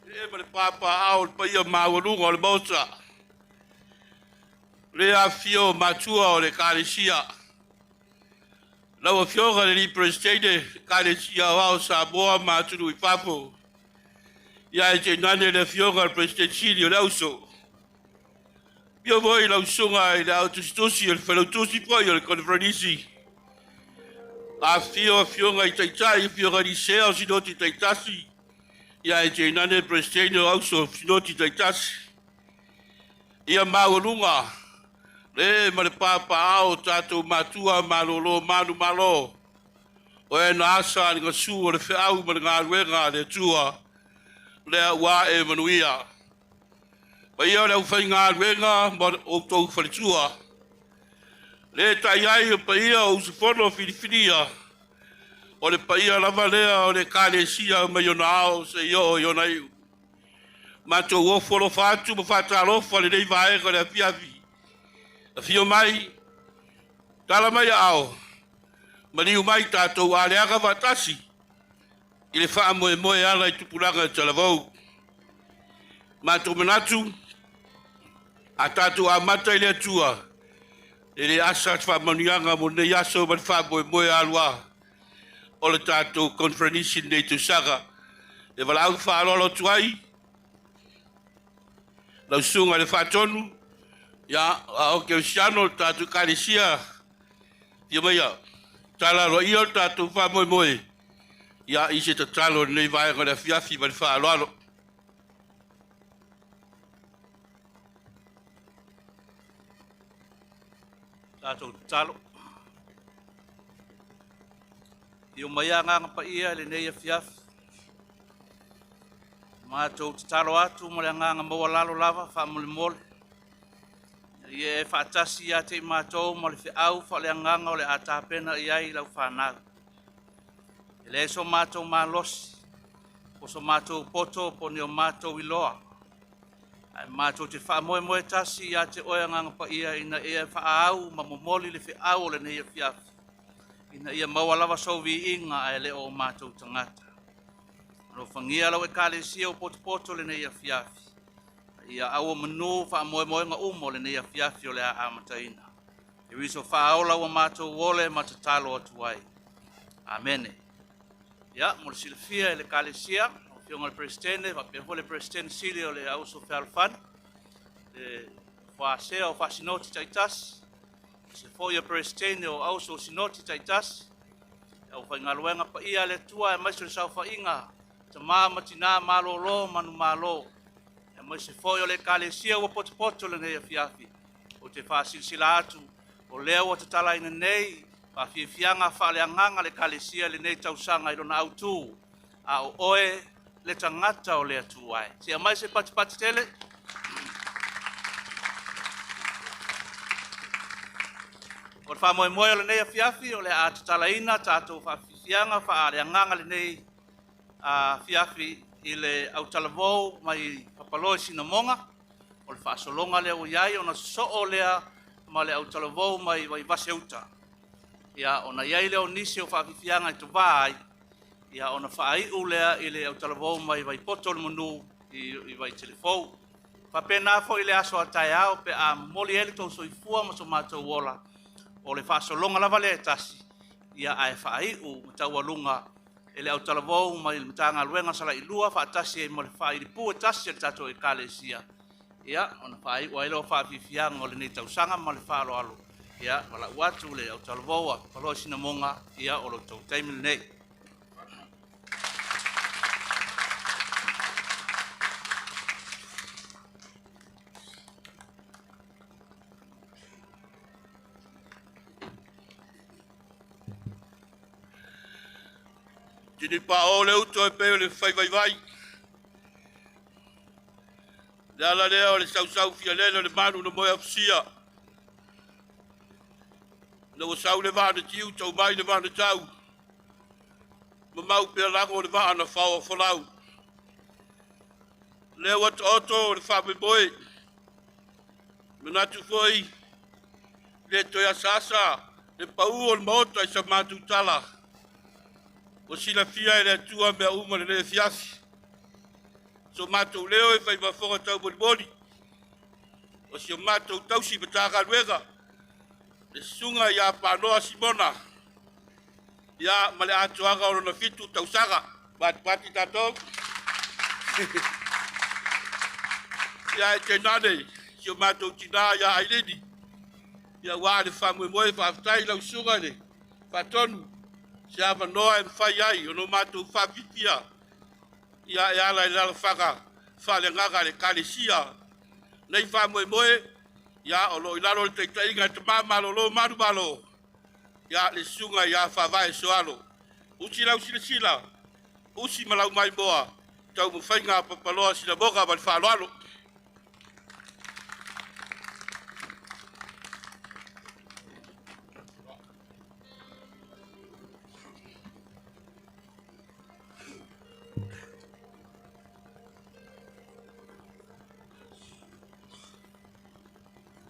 E ma le papaaao o le paia maualuga o le Maota, le afifio o matua o le Ekalesia, lau Afioga i le Peresetene Ekalesia Aoao o Samoa ma atunuu i fafo, ia ae tainane le Afioga i le Peresetene Sili o le Auso. Afio foi lau Susuga i le Aao Tusitusi o le Failautusi foi o le Koneferenisi, afifio afioga i Taitai, afioga i Sea o Sinoti taitasi, ia ae tainane Peresetene o Auso o Sinoti taitasi. Ia maualuga le ma le papaaao o tatou matua malolo manumalo, o e na asa le gasu o le feau ma le galuega a le Atua, lea ua ae manuia. Paia o le aufaigaluega ma outou faletua, le tai ai o paia o usufono filifilia, o le paia lava lea o le Ekalesia mai ona ao seia oo i ona iu. Matou ofo alofa atu ma faatalofa lenei vaega o le afiafi. Afio mai, tala mai aao, maliu mai tatou aleaga faatasi i le faamoemoe e ala i tupulaga talavou. Matou manatu, a tatou amata i le Atua, e le asa se faamanuiaga mo lenei aso ma le faamoemoe aloa o le tatou conference lenei tausaga. E valaau faaaloalo atu ai lau susuga i le Faatonu, ia, a o Kerisiano le tatou Ekalesia, ia maia, tala aloaia o le tatou faamoemoe, ia, i se tatalo i lenei vaega o le afiafi ma le faaaloalo. Tatou tatalo. Afio mai Agaga Paia i lenei afiafi. Matou tatalo atu ma le agaga maualalo lava faamolemole, ina ia e faatasi ia te i matou ma le feau faaleagaga o le a tapena i ai lau fanau. E leai so matou malosi, po o so matou poto po o ni o matou iloa, ae matou te faamoemoe tasi ia te oe Agaga Paia ina ia e faaau ma momoli le feau o lenei afiafi, ina ia maua lava sou viiga ae le o o matou tagata. Alofagia lau Ekalesia ua potopoto i lenei afiafi, ia auomanu faamoemoega uma o lenei afiafi o le a amataina. Keriso faaola ua matou ole ma tatalo atu ai. Amene. Ia, mo le silafia e le Ekalesia, lau Afioga i le Peresetene faapea foi le Peresetene Sili o le Auuso Fealofani, le Sea o Faasinoti taitasi, aemaise foi o Peresetene o Auso Sinoti taitasi, le aufaigaluega paia a le Atua aemaise o le saofaiga a tama ma tina malolo manumalo, aemaise foi o le Ekalesia ua potopoto i lenei afiafi. Ou te faasilasila atu o lea ua tatalaina nei faafiafiaga faaleagaga a le Ekalesia i lenei tausaga i lona autu, a o oe le tagata o le Atua e. Se i aumai se patipati tele. O le faamoemoe o lenei afiafi, o le a tatalaina tatou faafiafiaga faaleagaga lenei afiafi i le autalavou mai Papaloa i Sinamoga. O le faasologa lea ua i ai, ona sosoo lea ma le autalavou mai Vaivase-uta. Ia, ona i ai lea o nisi o faafiafiaga e tova ai, ia ona faaiu lea i le autalavou mai Vaipoto o le Manu i Vaitele-fou. Faapena foi le aso a taeao pe a momoli ai le tou soifua ma so matou ola, o le faasologa lava lea e tasi, ia ae faaiu ma taualuga e le autalavou mai le Matagaluega Salailua faatasi ai ma le faailipu e tasi a le tatou Ekalesia, ia ona faaiu ai lea o faafiafiaga o lenei tausaga ma le faaaloalo. Ia, valaau atu le autalavou a Papaloa Sinamoga, ia o lo outou taimi lenei. Tini pao le uto e pei o le fai vaivai. Le ala lea o le sausau fialele o le manu na moe afusia. Na ua sau le vaa na tiu, tau mai le vaa na tau. Mamau pea lago o le vaa na fao folau. Lea ua taoto o le faamoemoe. Manatu foi le toe asaasa le pau o le maota i sa matou tala. Ua silafia e le Atua mea uma lenei afiafi. So matou leo e faimafoga taumolimoli o si o matou tausi Matagaluega, le susuga ia Panoa Simona, ia ma le atoaga o lona 7 tausaga. Patipati tatou. Ia e tainane si o matou tinā ia Ailini, ia ua le faamoemoe. Faafetai lau susuga i le Faatonu se avanoa e mafai ai ona matou faafifia ia e ala i le alalafaga faaleagaga a le Ekalesia. Nei faamoemoe ia o lo o i lalo o le taitaiga e Tamā Malolo Manumalo, ia le susuga ia Faavae Soalo. Usi lau silasila, usi ma lau maimoa, taumafaiga a Papaloa Sinamoga ma le faaaloalo.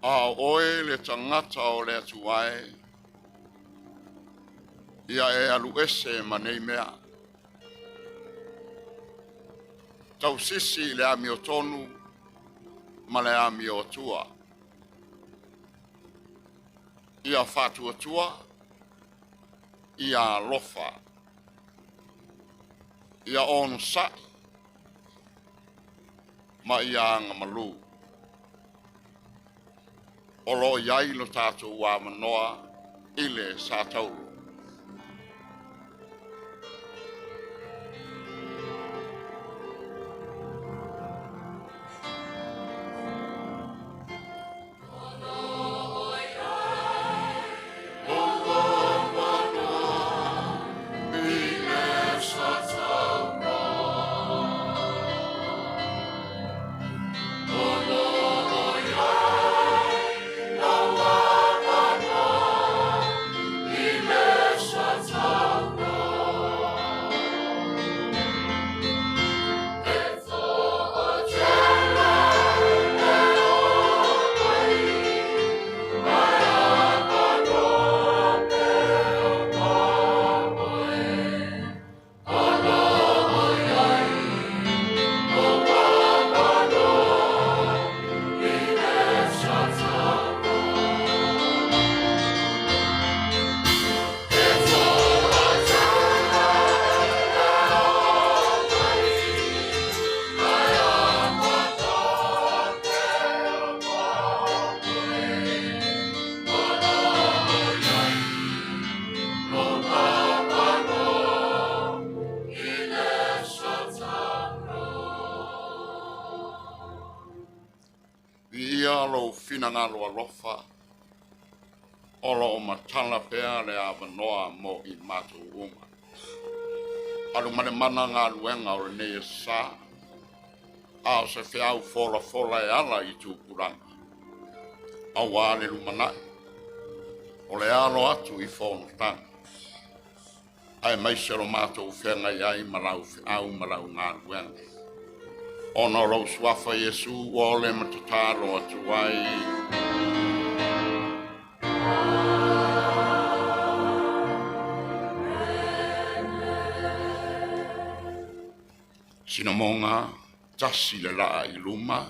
A o oe le tagata o le Atua e, ia e alu ese ma nei mea. Tausisi i le amiotonu ma le amio atua. Ia faatuatua, ia alofa, ia onosai ma ia agamalu. O lo o i ai lo tatou avanoa i le satauro. Viia lou finagalo alofa, o lo o matala pea le avanoa mo i matou uma. Alu ma le mana galuega o lenei aso sa, a o se feau folafola e ala i tupulaga, auā le lumanai, o le alo atu i fonotaga, aemaise lo matou feagai ai ma lau feau ma lau galuega. Ona o lou suafa Iesu ua ole ma tatalo atu ai. Sinamoga tasi le laa i luma.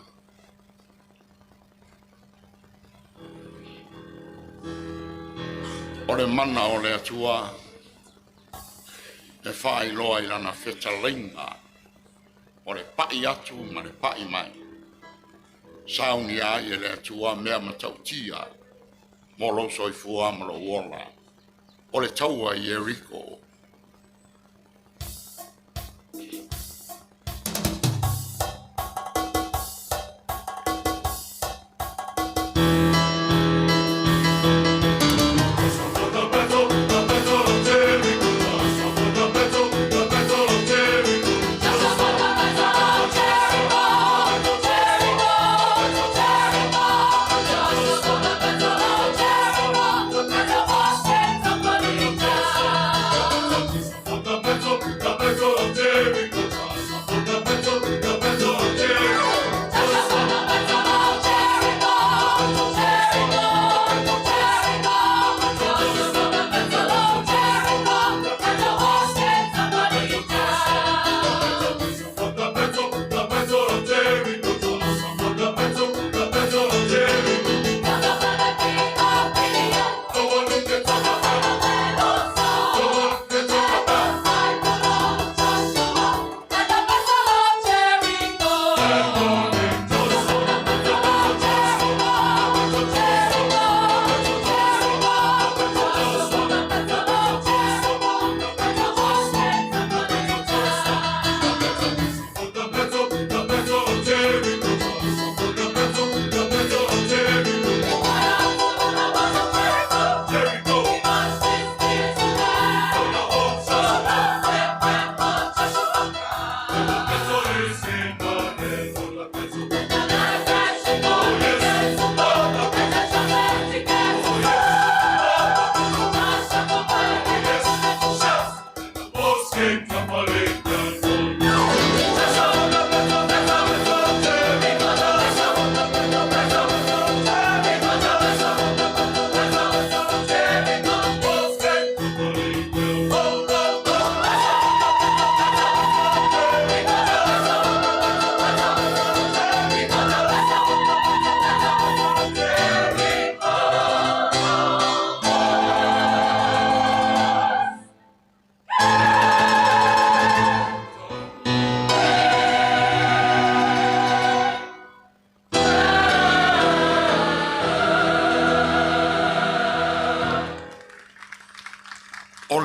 O le mana o le Atua e faailoa i lana fetalaiga o le pai atu ma le pai mai. Saunia ai e le Atua mea matautia mo lou soifua ma lou ola. O le taua i Ieriko.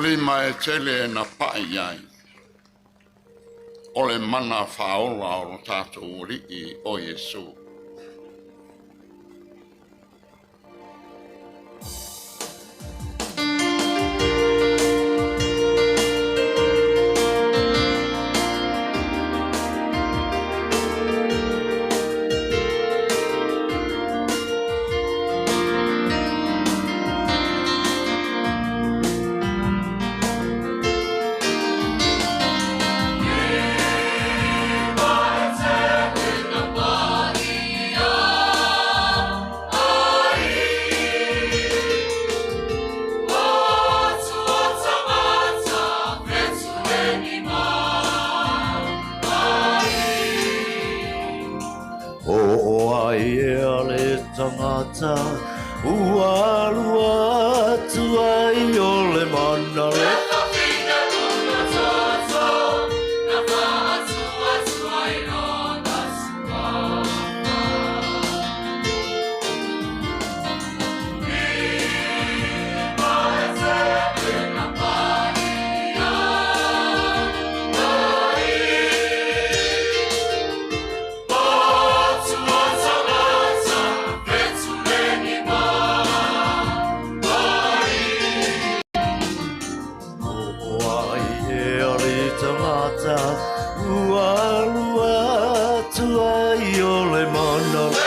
Lima e tele na pa'i i ai o le mana faaola o lo tatou Alii o Iesu. O ai ea le tagata ua alu atu ai o le mana le O ai ea le tagata ua alu atu ai o le mana le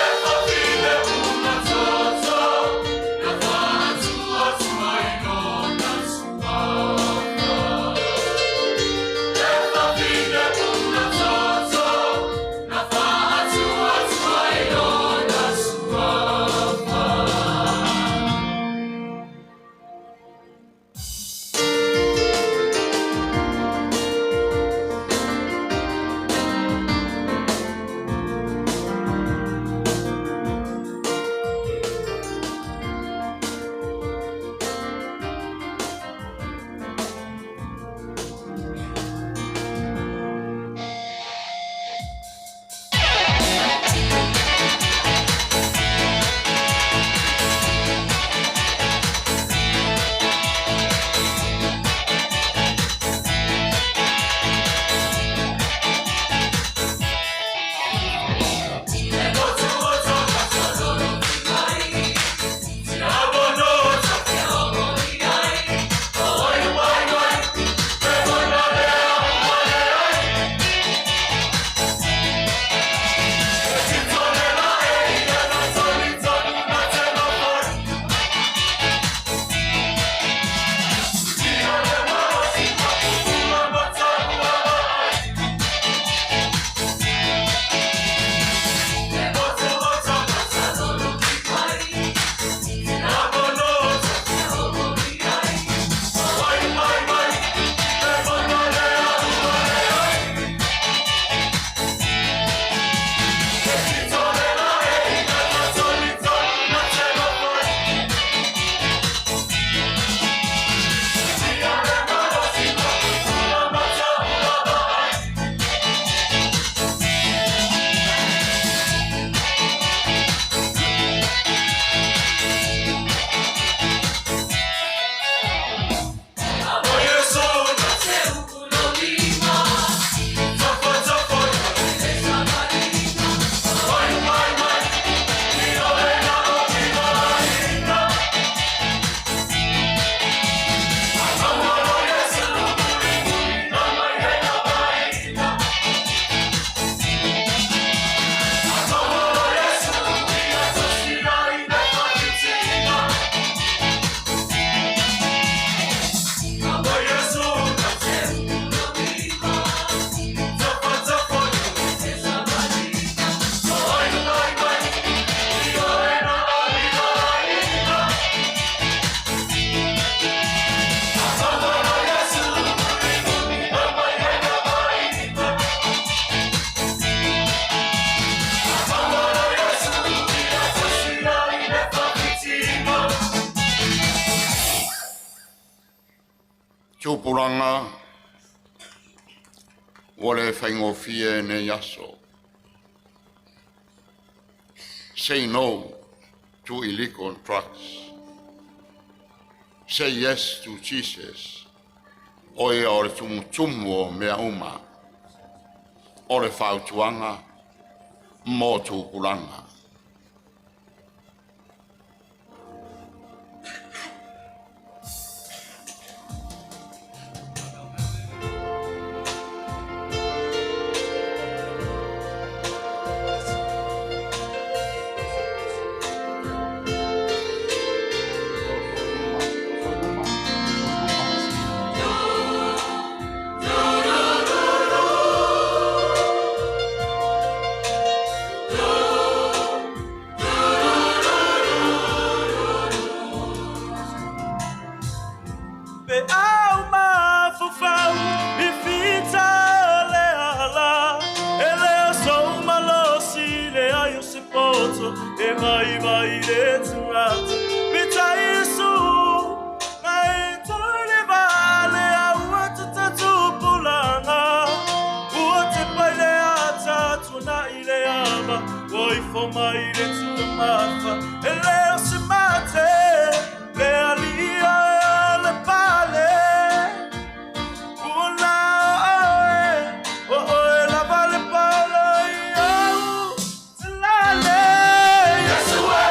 Tupulaga ua le faigofie nei aso. Say no to illegal drugs. Say yes to Jesus. O ia o le tumutumu o mea uma, o le fautuaga mo tupulaga. Pe au mafufau i fita le ala e le o sou malosi le ai o se poto e mai vai le tangata pita isu ngai toi le vale a ua tutatupulanga ua te pai le ata tuna i le ava ua ifo mai le tuamafa e le o se mate le alia e le pale ua oe o oe lava le paolo i au te lale Yesu e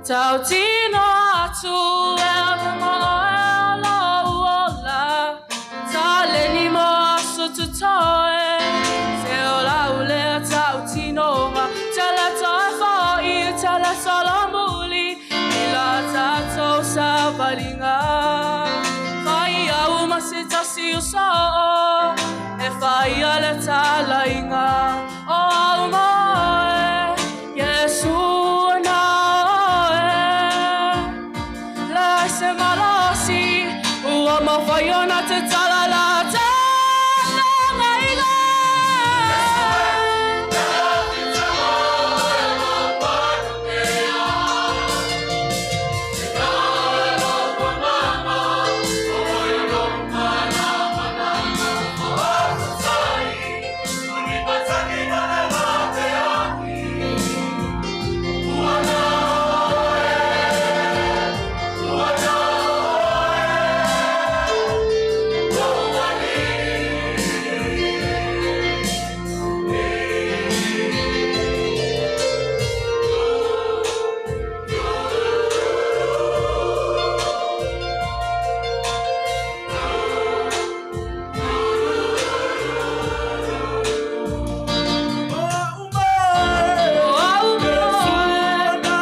Tau tino atu e ave ma oe o lou ola Ta leni mo aso tutoe Te ola ulea tau tinoga Te le toe whai te le solomuli I la tātou sa valinga Whai au ma se tasi o soo E whai a le talainga O au moe Yesu na oe Le se malosi Ua mawhai ona te talala te nanga O au mai O au Yesu moe na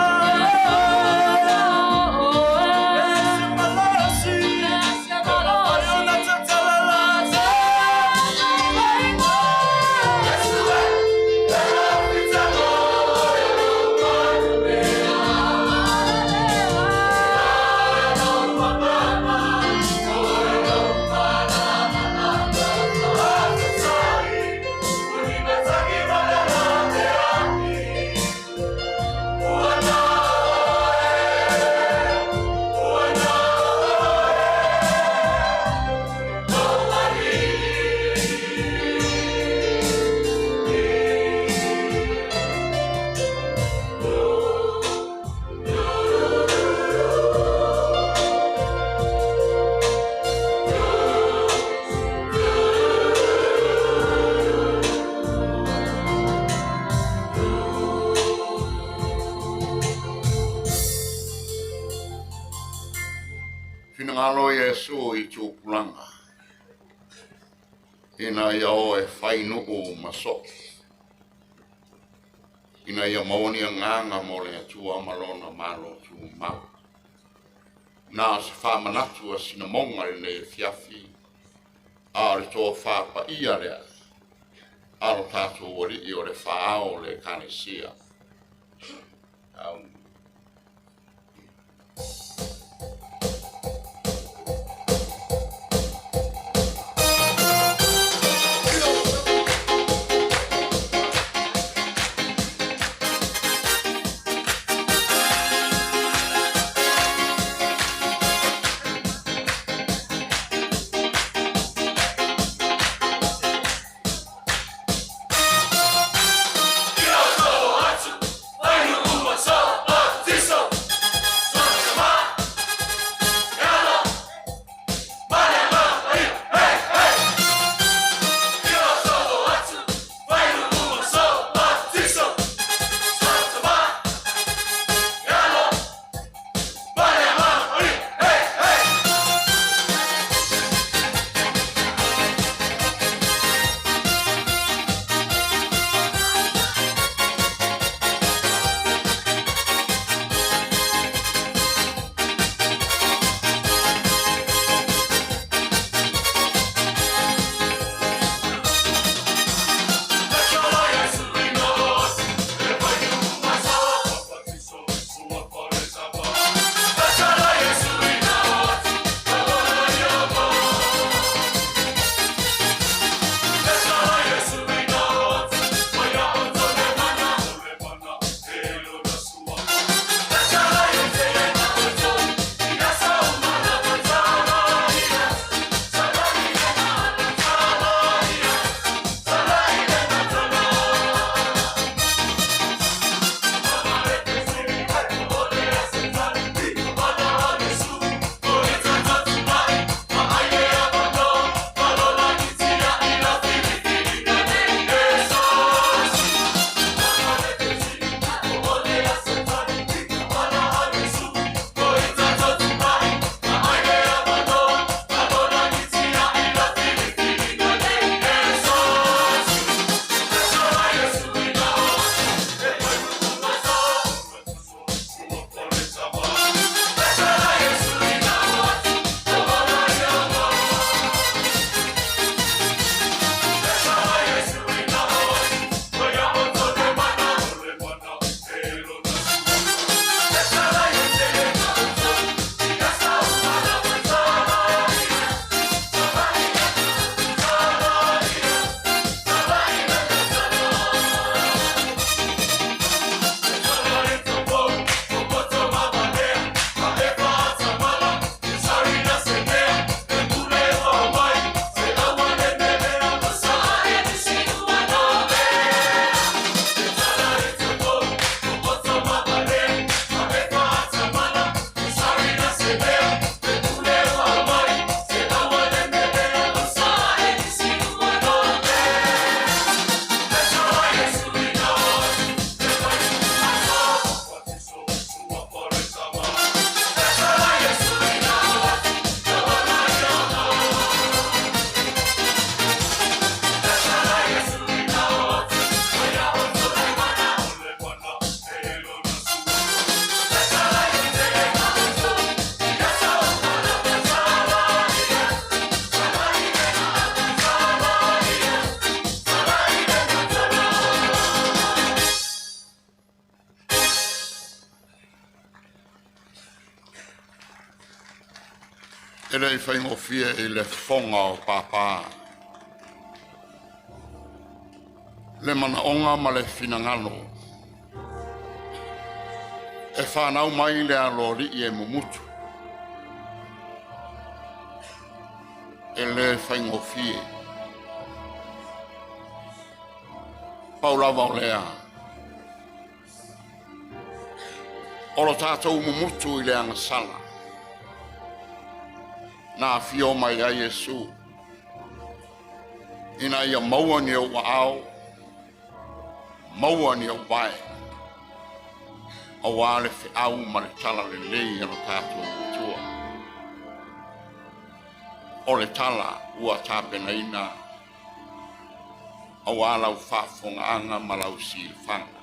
oe Se malosi Se malosi ona te talala te Finagalo Iesu i tupulaga ina ia o e fainuu ma soo ina ia maua ni agaga mo le Atua ma lona malo tumau. Na o se faamanatu a sinamoga i lenei afiafi, a o le tofa paia lea a lo tatou Alii o le faaao o le Ekalesia. Aumene. E le i faigofie i le fofoga o papa le manaoga ma le finagalo e fanau mai le aloalii e mumutu. E le faigofie. Pau lava o lea, o lo tatou mumutu i le agasala na afio mai ai Iesu ina ia maua ni ou aao, maua ni ou vae, aua le feau ma le tala lelei a lo tatou Atua. O le tala ua tapenaina aua lau faafofogaaga ma lau silafaga.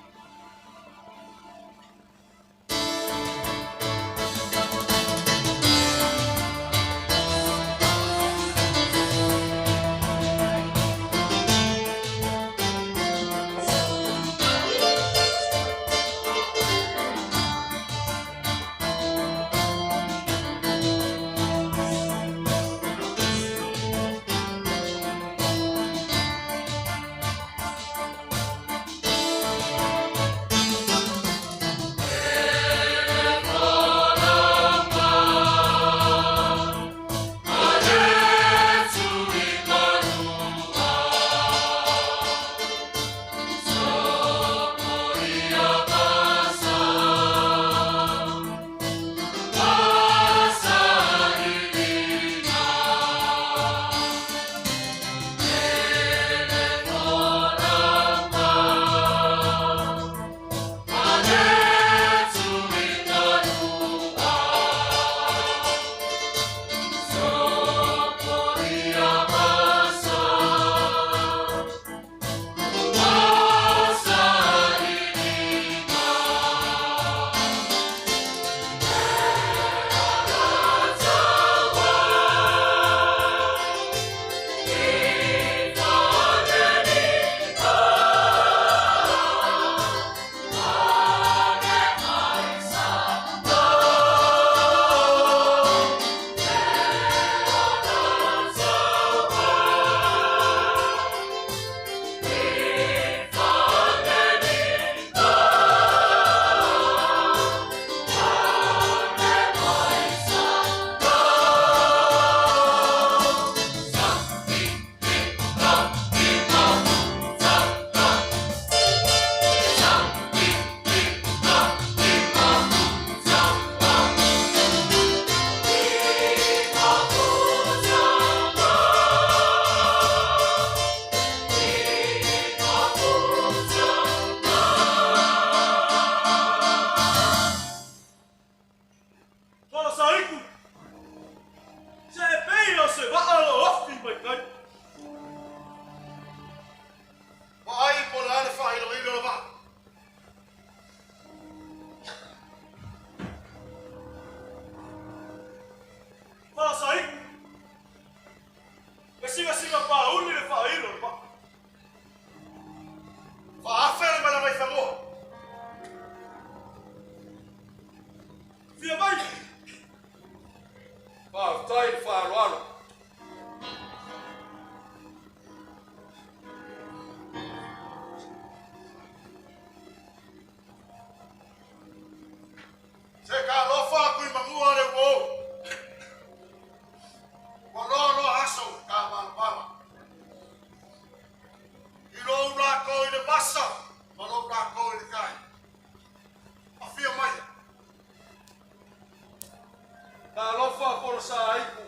Folasaaiku,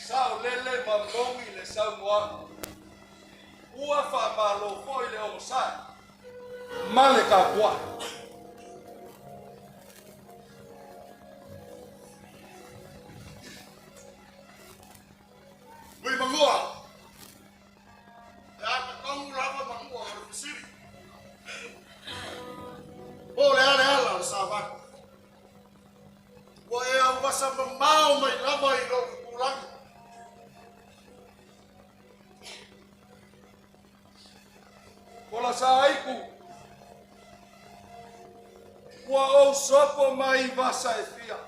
saolele ma moni le saunoaga. Ua faamalo foi le onosai ma le tapuai. Ui mangua. E a tonu lava mangua o le fesili. Po le ale ala o le savali. Ua e auvasa mamao mai lava i lou itulagi. Folasaaiku, ua ou sopo mai i vasa e fia.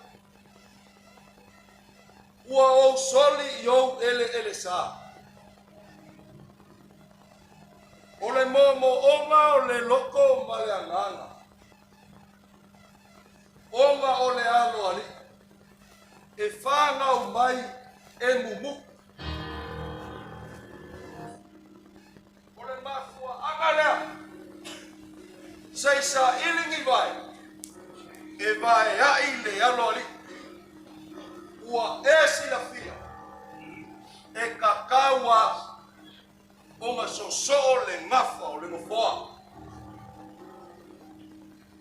Ua ou soli i ou eleelesā. O le moomooga o le loko ma le agaga. Ona o le aloalii e fanau mai e mumuku. O le mafuaaga lea se i saili ni vae e vaeai le aloalii. Ua e silafia e tatau lava ona soosoo le gafa o le nofoa.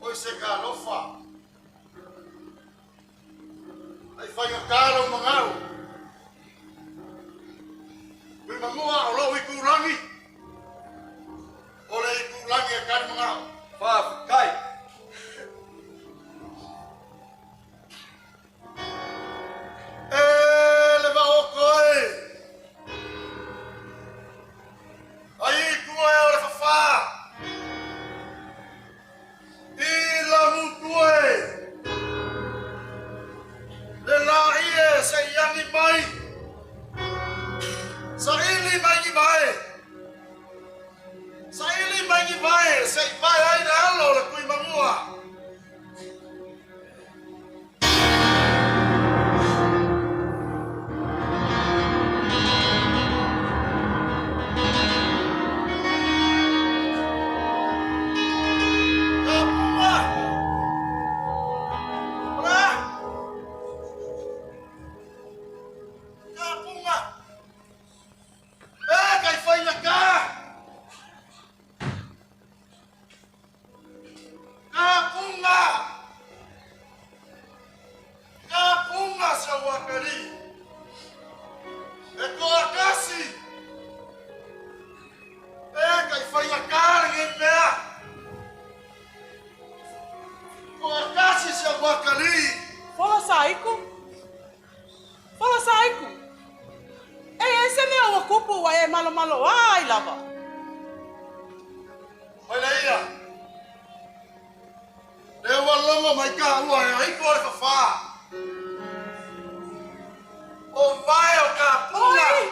Oi se talofa. Ai faigata lou magao. Ui mangua o lou itulagi. O le itulagi e talimagao. Faafetai. E le vaoko e. Ai itu e o le fafā. I la mutu e. Le la'i e se i agi mai. Saili mai ni vae. Saili mai ni vae se i vae ai le alo o le Tuimangua. Kapuga! Ola! Kapuga! E kai faigata! Kapuga! Kapuga sa wakali! E toatasi! E kai faigata lenei mea! Toatasi sa wakali! Folasaaiku! Folasaaiku! E i ai se mea ua kupu ua e malomaloā ai lava? Mai le ia! Lea ua logo mai taua e aiku o le fafā. O vae o kapuga! Oi!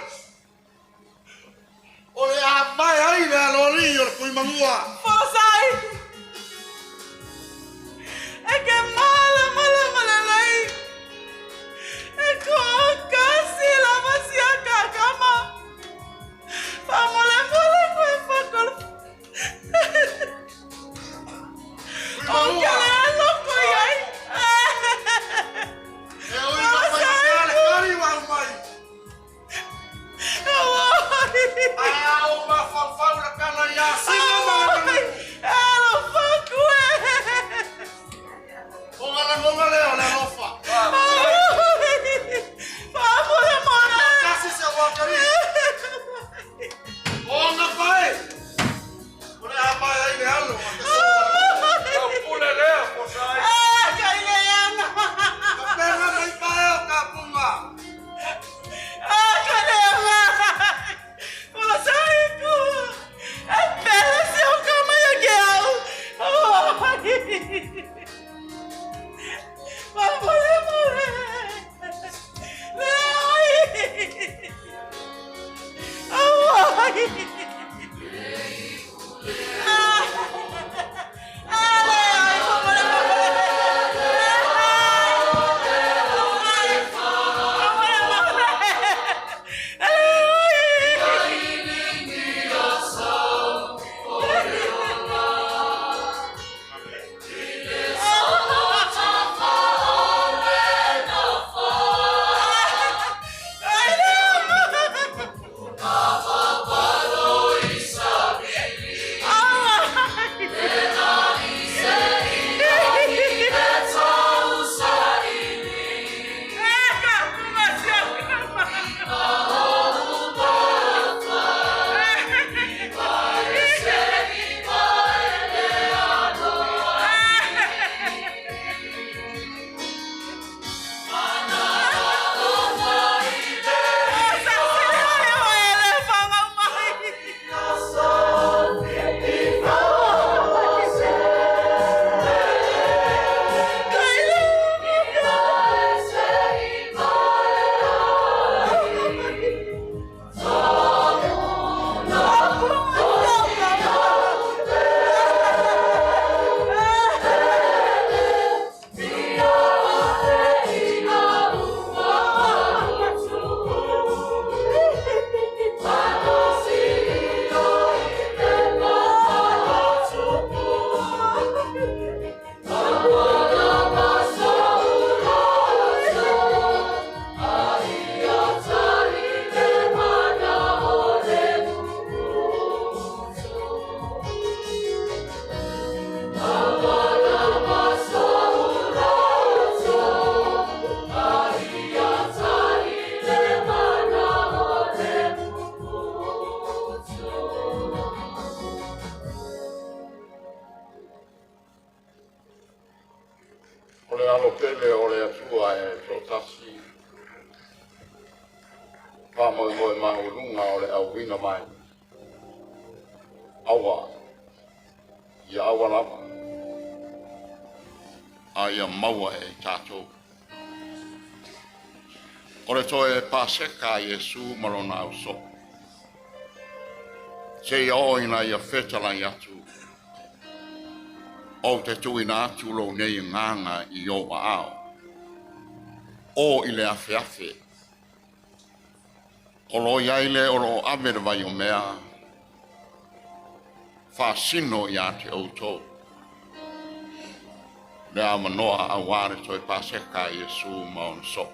O le a vae ai le aloalii o le Tuimangua. Folasaaiku! E ke malamalama lelei! E toatasi lava si akakama! Faamolemole koe fakol. O ke le loko i ai. E ui ka faigata le kali ua aumai. Auai! A o mafaufau le tala ia Sina ma le Auai! E lo faku e! O lagona lea o le alofa. Auai! Faamolemole! Tasi se wakali. O na pae. O le a pae ai le alo ma te soa. Lau pule lea, Folasaaiku. Ah, kai le ana! Ka pega mai pae o kapunga. Ah, kai le ana! Folasaaiku! E pele si O le alo pele o le Atua e toatasi, faamoemoe maualuga o le auina mai. Aua, ia aua lava, a ia maua e tatou. O le toe Paseka a Iesu ma lona ausoo. Seia oo ina ia fetalai atu, ou te tuuina atu lou nei agaga i ou aao. O i le afeafe, o lo o i ai le o lo o ave le vai o mea, faasino ia te outou. Le avanoa auā le toe Paseka a Iesu ma ona soo.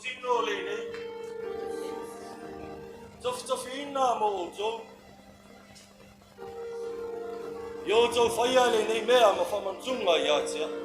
Tino lenei. Tofitofiina mo outou. I outou faia lenei mea ma faamanatuga ia te a'u.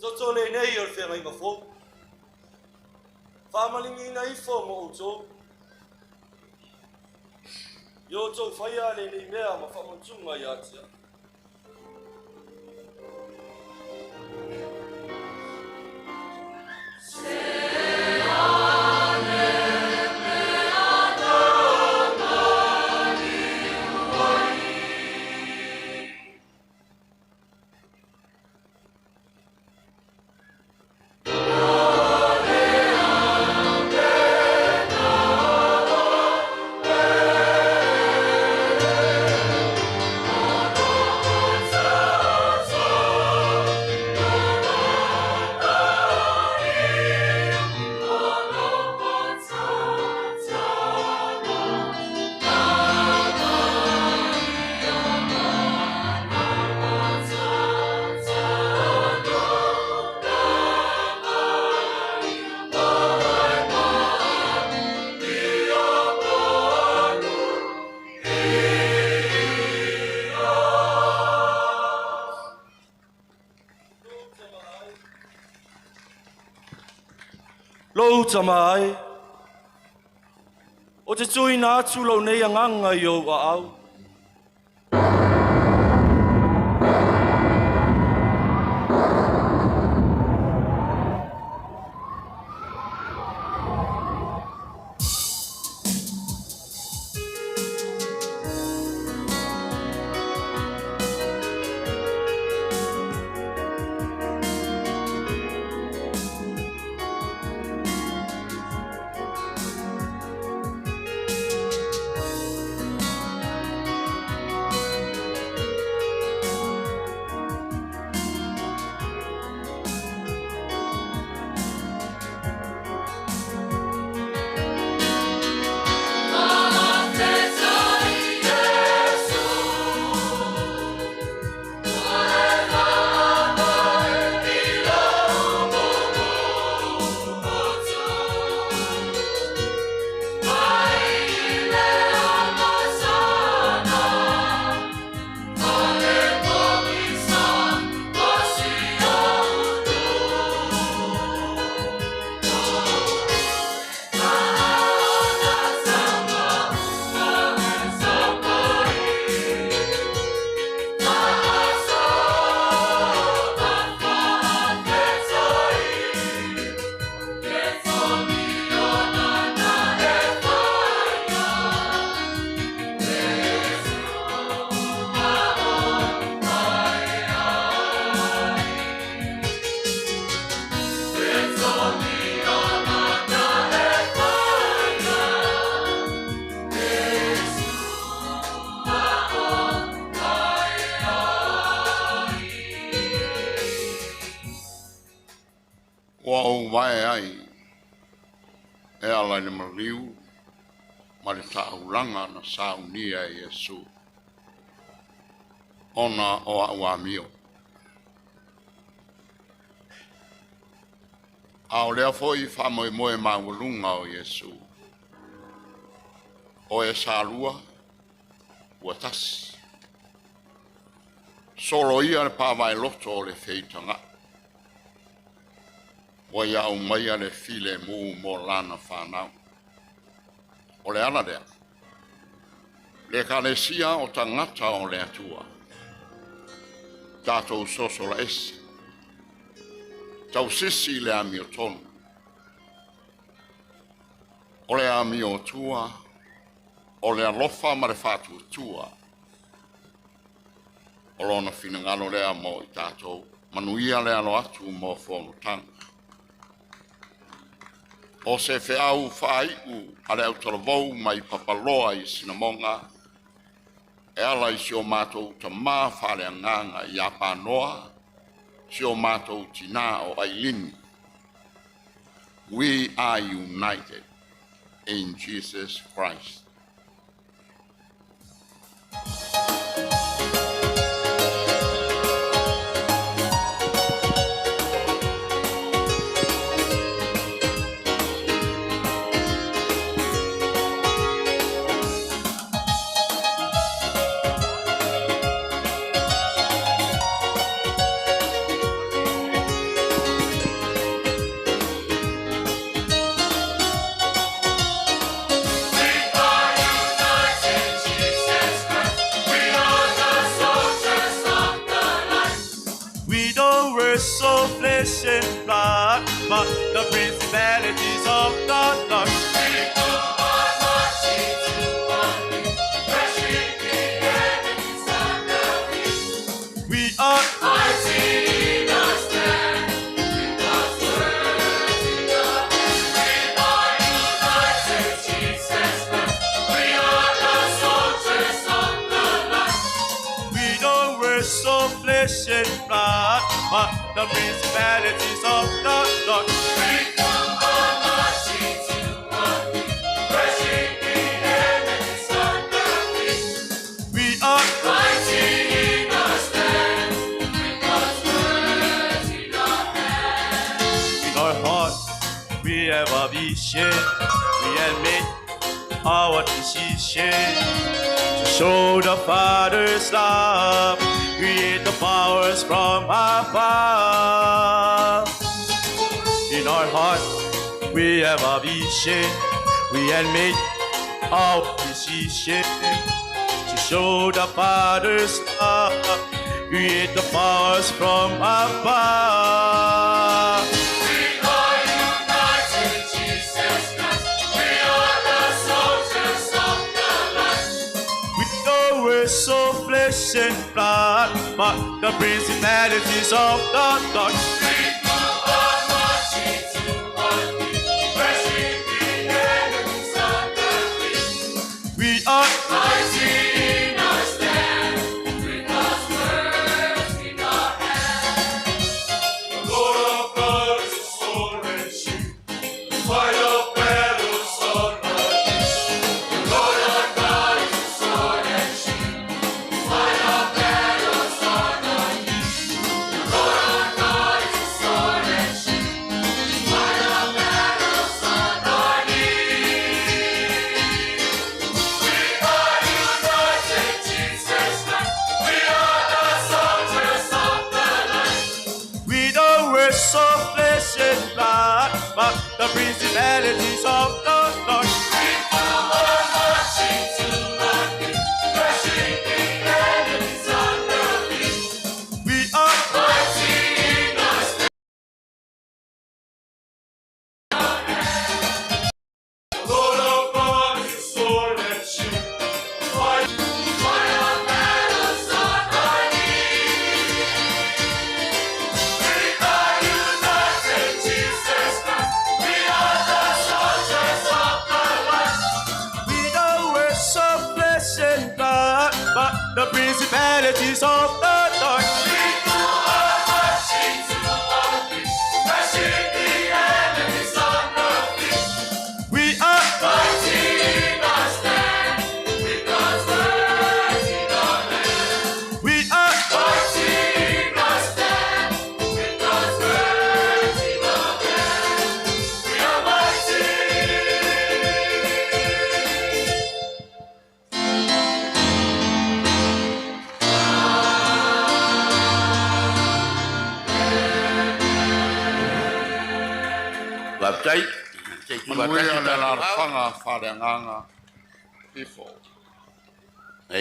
Toto lenei o le feagaiga fou. Faamaligiina ifo mo outou. Ia outou faia lenei mea ma faamanatuga ia te a'u. Lou tama e, o te tuuina atu lou nei agaga i ou aao. Ua ou vae ai e ala i le maliu ma le taulaga na saunia e Iesu ona o a'u amio. A o lea fo'i faamoemoe maualuga o Iesu. O e salua ua tasi. Solo ia le paavaeloto o le feitaga'i. Ua ia aumaia le filemu mo lana fanau. O le ala lea. Le Ekalesia o tagata o le Atua. Tatou soso laese. Tausisi le amiotonu. O le amio tua, o le alofa ma le faatuatua. O lona finagalo lea mo i tatou. Manuia le alo atu mo fonotaga. O se feau faaiu a le autalavou mai Papaloa i Sinamoga, e ala i si o matou tamā faaleagaga ia Panoa, si o matou tinā o Ailini. We are united in Jesus Christ. We are flesh and blood, but the principalities of the dark. We are marching to our feet, crushing the enemies under feet. We are Mighty in our stand, with God's word in our hand. We are united, Jesus Christ. We are the soldiers of the light. We don't wrestle flesh and blood, but the principalities of the dark. We are marching to our feet, crushing the enemies under feet. We are Mighty in our stand, with God's word in our hand. in our heart. We have a vision. We have made our decision to show the Father's love. Create the powers from above. In our heart, we have a vision. We have made our decision to show the Father's love. Create the powers from above. We are united, Jesus Christ. We are the soldiers of the light. We know we're so flesh and blood, but the principalities of the dark. We are marching to our feet, crushing the enemies under feet. We are Mighty in our stand, with God's word in our hand. The Lord our God is a sword and shield. We fight our battles on our knees. The Lord our God is a sword and shield. We fight our battles on our knees. The Lord our God is a sword and shield. We fight our battles on our knees. We are united, Jesus Christ. We are the soldiers of the light. We don't wrestle flesh and blood, but the principalities of the dark. We are marching to our feet, crushing the enemies under feet. We are Mighty in our stand. The Lord our God is a sword and shield. We fight Fight our battles on our knees. We are united, Jesus Christ. We are the soldiers of the light. We don't wrestle flesh and blood, but the principalities of the dark. We are marching to our feet, crushing the enemies under feet. We are Mighty in our stand, with God's word in our hand. we are Mighty in our stand, with God's word in our hand. We are mighty. Faafetai. Se i Manuia tuufaatasi le tatou ao. alaalafaga faaleagaga ifo.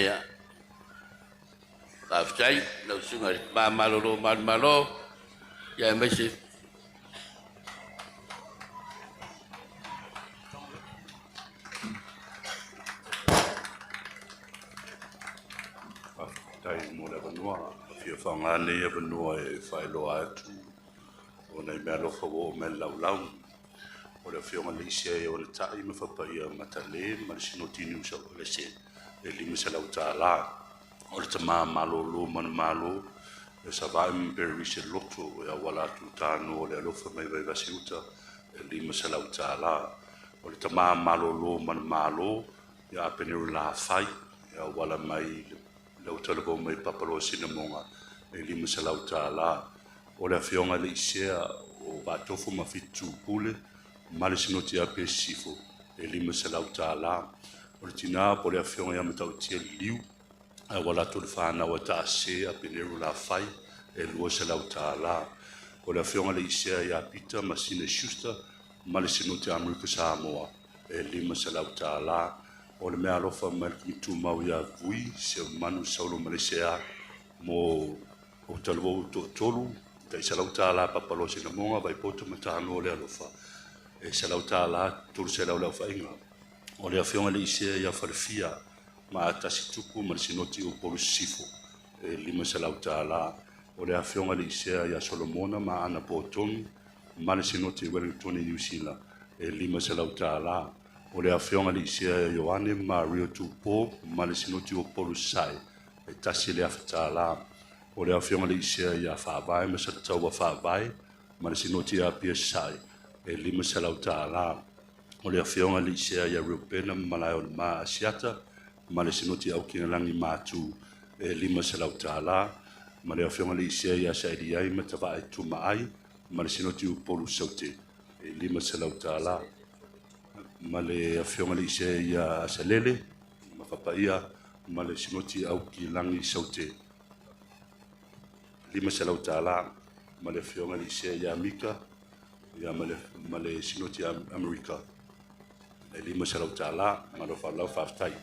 Ia. Faafetai lau susuga i le Tamā malolo o Manumalo, ia aemaise Faafetai mo le avanoa. Fia faaaoga lenei avanoa e faailoa atu o nai meaalofa ua oo mai le laulau. O le afioga le isia e ona ta'i ma fapaia matale ma le sinoti niusa o le se e $500. O le tamā malōlō manumalo e sava'i ma perise loto e auala atu tānoa le alofa mai Vaivase uta e $500. O le tamā malōlō manumalo ia Apeneru Lafai e auala mai le utalavou mai Papaloa Sinamoga e $500. O le afioga le isea o Vatofo ma Fitu Pule ma le sinoti ape sifo e $500. O le tinā po le afioga ia Matautia Liu auala atu le fanau a Taase Apeneru Lafai e $200. O le afioga le isea ia Pita ma Sina Schuster ma le sinoti Amerika Samoa e $500. O le mea alofa mai le Komiti Tumau ia Vui se manu saulo Malesea mo o talavou toatolu tai $100 Papaloa Sinamoga, Vaipota ma Tanoa le Alofa, e $100, $300 le aofaiga. O le Afioga i le Isea ia Falefia ma Atasi Tupu ma le Sinoti o Upolu Sisifo, e $500. O le Afioga i le Isea ia Solomona ma Ana Potonu ma le Sinoti Wellington i Niu Sila, e $500. O le Afioga i le Isea ia Ioane Mario Tupō ma le Sinoti o Upolu Sasae, e $1,000. O le Afioga i le Isea ia Faavae ma Saletaua Faavae ma le Sinoti Apia Sasae, e $500. O le Afioga i le Isea ia Reupena ma Malaeolemā Asiata ma le Sinoti Aukilagi Matu, e $500. Ma le Afioga i le Isea ia Sailiai Matavae Tumaai ma le Sinoti Upolu Saute, e $500. Ma le Afioga i le Isea ia Asalele ma Papaia ma le Sinoti Aukilagi Saute, $500. Ma le Afioga i le Isea ia Mika ia ma le Sinoti Amerika, e $500. Ma lou faaaloalo faafetai.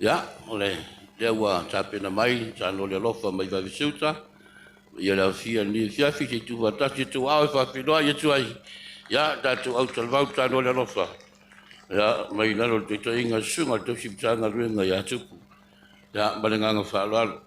Ia, o lea ua tapena mai tano le alofa mai Vaivase-uta, ia le aofia i lenei afiafi, se i tuufaatasi e tou aao e faafeiloai atu ai, ia, tatou autalavou tano le alofa, ia, mai lalo o le taitaiga a le Susuga i le Tausi Matagaluega ia Tupu. Ia, ma le agaga faaaloalo.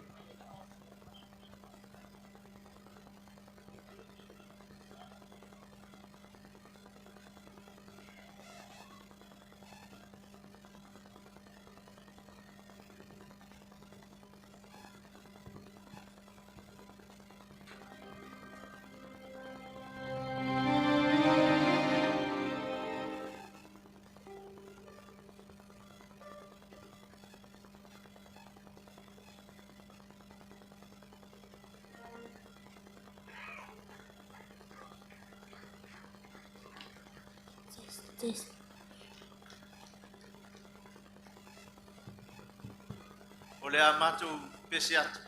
O le a matou pese atu.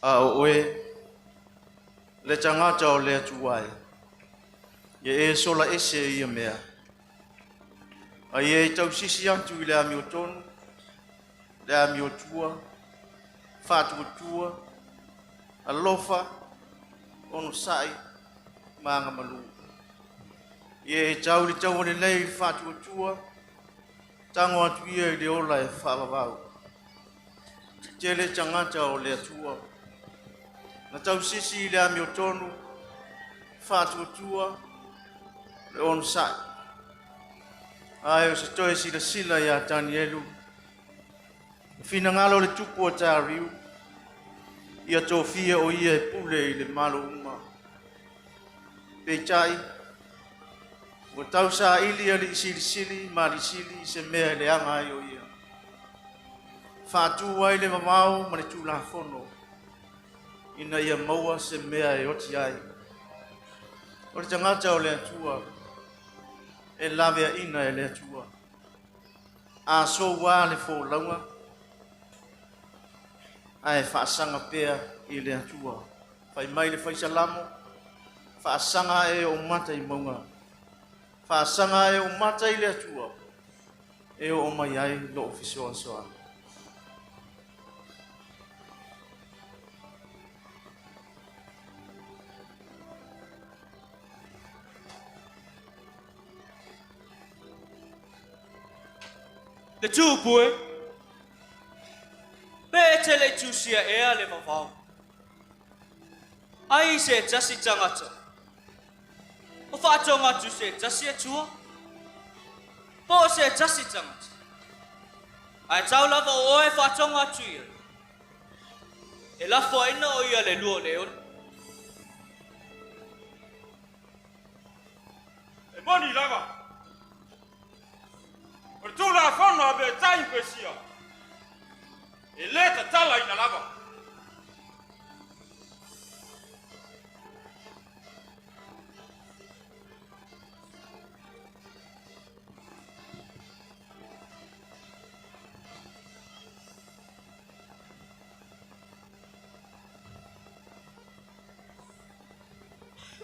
A o oe, le tagata o le Atua e, ia e sola ese i ia mea. A ia e tausisi atu i le amiotonu, le amiotua, faatuatua, alofa, onosai, ma agamalu. Ia e tau le taua lelei i le faatuatua, tago atu ia i le ola e faavavau. Tele tagata o le Atua. Na tausisi i le amiotonu, faatuatua, le onosai. Ae o se toe silasila ia Tanielu, le finagalo o le tupu o Tariu, ia tofia o ia e pule i le malo uma. Peitai, ua tausaili alii silisili ma alii sili i se mea e leaga ai o ia. Faatu ai le vavao ma le tulafono, ina ia maua se mea e oti ai. O le tagata o le Atua, e laveaina e le Atua. A soua le folauga, ae faasaga pea i le Atua. Fai mai le faisalamo, faasaga e o mata i mauga. Faasaga e o mata i le Atua, e oo mai ai lou fesoasoani. Le tupu e. Pe e te le tusia ea le vavao. Ai se tasi tagata. O whaatonga atu se tasi atua. Po o se tasi tagata. Ae tau lava o oe whaatonga atu ia. E lafo aina o ia le lua o le ole. E moni lava. O le tulafono a Metai ma Pesia, e lē tatalaina lava.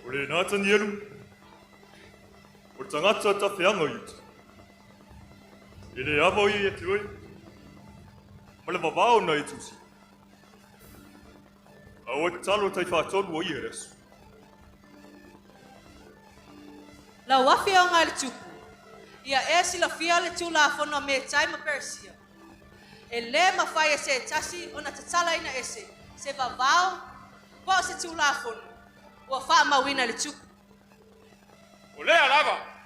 O lena Tanielu, o le tagata tafeaga i uta. E le ava o ia ia te oe, ma le vavao na e tusi. A o e tatalo taifatolu o ia i le aso. Lau Afioga i le Tupu, ia e silafia le Tulafono a Metai ma Peresia. E lē mafai e se tasi ona tatalaina ese se vavao po o se tulafono ua faamauina e le Tupu. O lea lava.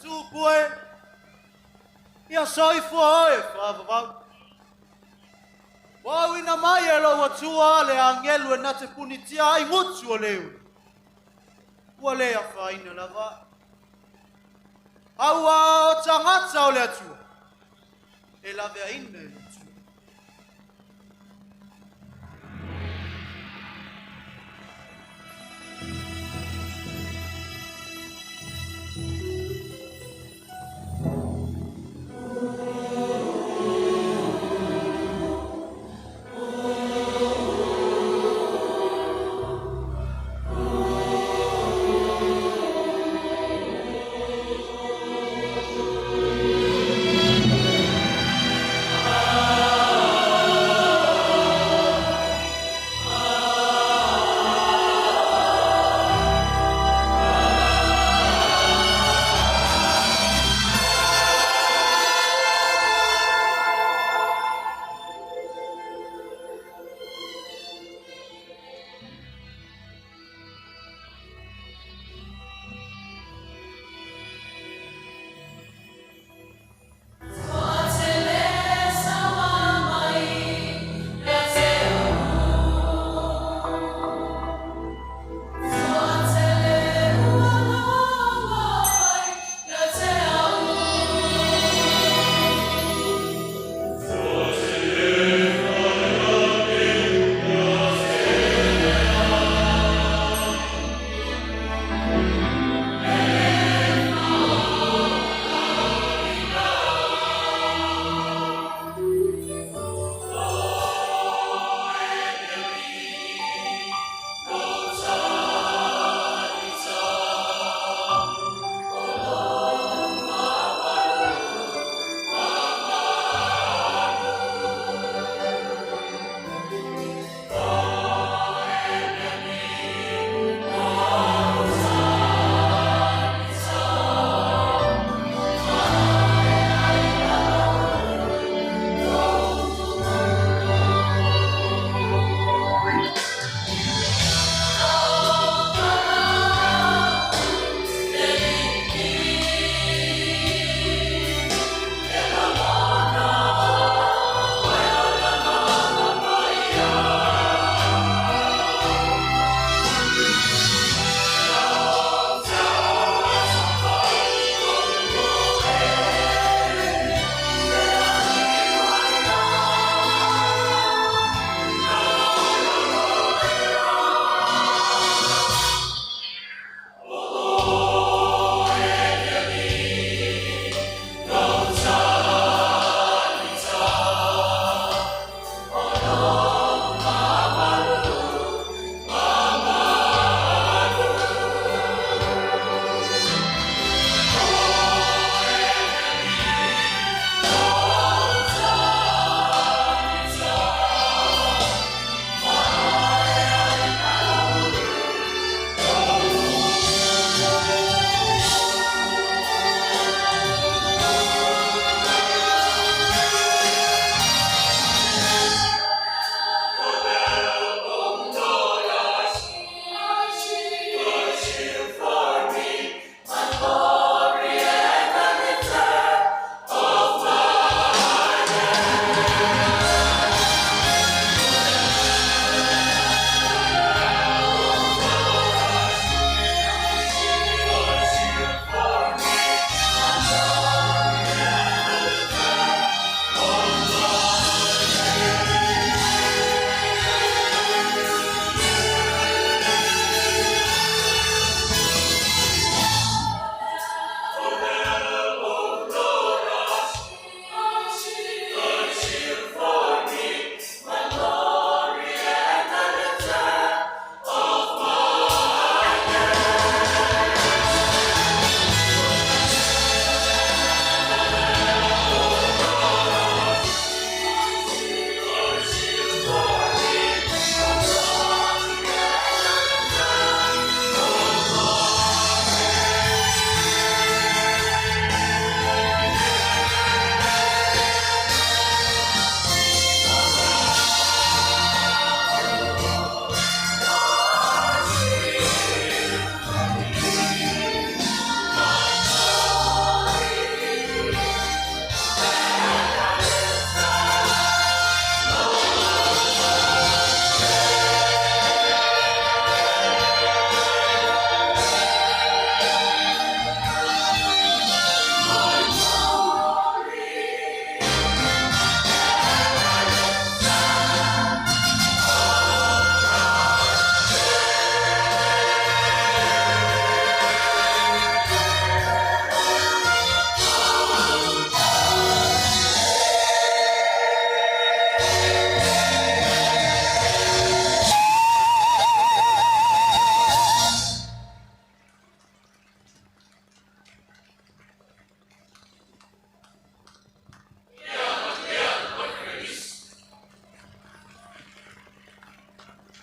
Tupu e, ia soifua oe faavavau. Ua auina mai e lou Atua le agelu e na te punitia ai gutu o leu. Ua le afaina lava. Auā o tagata o le Atua, e laveaina e le Atua.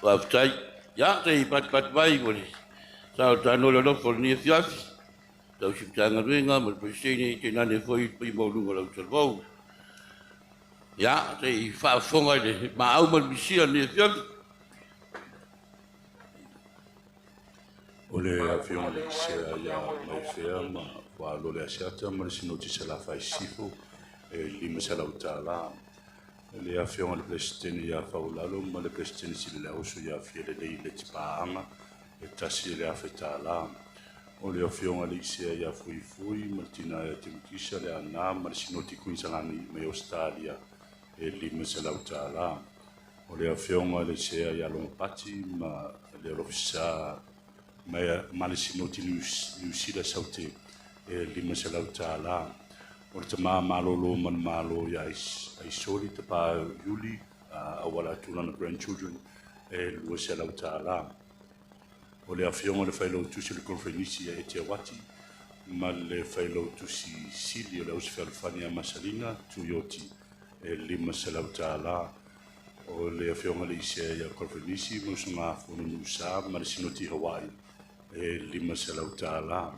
Faafetai. Ia, se i patupatu mai mo le sao tanoa le alofa o lenei afiafi. Tausi Matagaluega ma le Peresetene, tainane foi le paia maualuga o le autalavou. Ia, se i faafofoga i le maau ma le misia o lenei afiafi. O le afioga i le Sea ia Maifea ma Fuaalo le Asiata ma le Sinoti Salafai Sisifo e $500. Le afioga i le Peresetene ia Faulalo ma le Peresetene Silileauso ia Fialelei Letipaaga e $1,000. O le afioga i le Sea ia Fuifui ma le tina ia Timutisa le Ana ma le Sinoti Kuinisalani mai Ausetalia e $500. O le afioga i le Sea ia Logopati ma le Alofisa ma le Sinoti Niu Sila Saute e $500. O le tama malolo manumalo ia Aisoli Tapa Iuli auala atu lana grandchildren e $200. O le afioga i le failautusi o le Conferenisi ia Ete Awati ma le failautusi sili o le Ausi Fealofani ia Masalina Tuioti e $500. O le afioga i le Isea ia Conferenisi ma Usugafono Nuusa ma le Sinoti Hawaii e $500.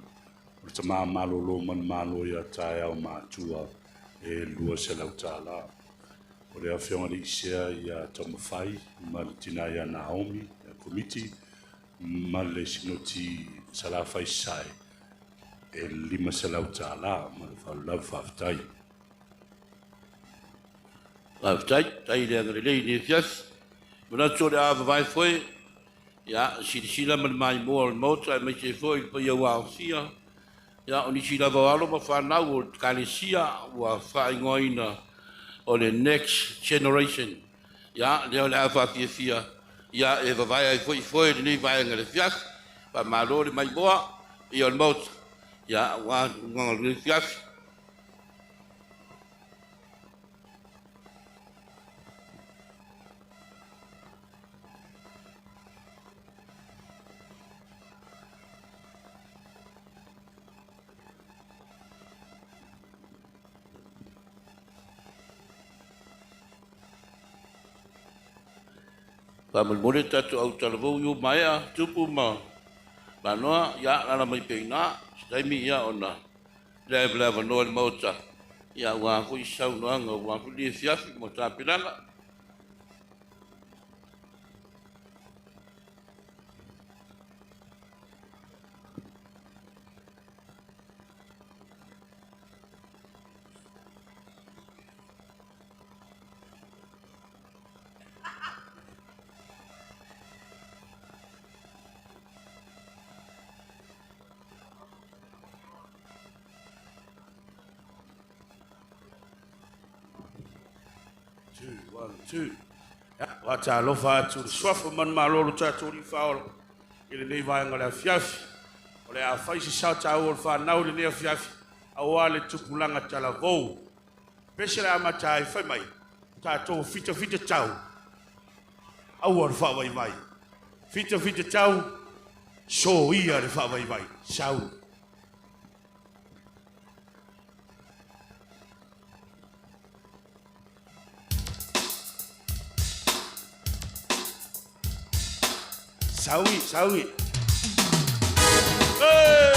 O le tama malolo manumalo ia Taeao Matua e $200. O le afioga i le Isea ia Taumafai ma le tina ia Naomi ia Komiti ma le Sinoti Salafai Sae e $500. Ma le faaaloalo lava, faafetai. Faafetai, faafetai i le agalelei i lenei afiafi. Manatu o le a vavae foe, ia, silasila ma le maimoa o le Maota aemaise ai foi le paia ua aofia. Ia, o nisi lava o alo ma fanau o le Ekalesia ua faaigoaina o le Next Generation. Ia, lea o le a faafiafia, ia, e vavae ai foi foe lenei vaega i le afiafi. Faamalo le maimoa, paia o le Maota, ia, aua tulaga o lenei afiafi. Faamolemole tatou autalavou i maea Tupu ma Manoa, ia alaala mai pea i ina. Se taimi ia ona lea le avanoa i le Maota, ia aua foi saunoaga, aua foi lenei afiafi mo tapenaga. Two, one, two. Ia, faatalofa atu i le suafa manumalo o lo tatou Alii Faaola i lenei vaega o le afiafi. O le a fai se sao taua o le fanau i lenei afiafi, aua le tupulaga talavou. Pese le amata ai, fai mai, tatou fitafita tau, aua le faavaivai. Fitafita tau, soia le faavaivai. Sau. Saui, saui. Hey!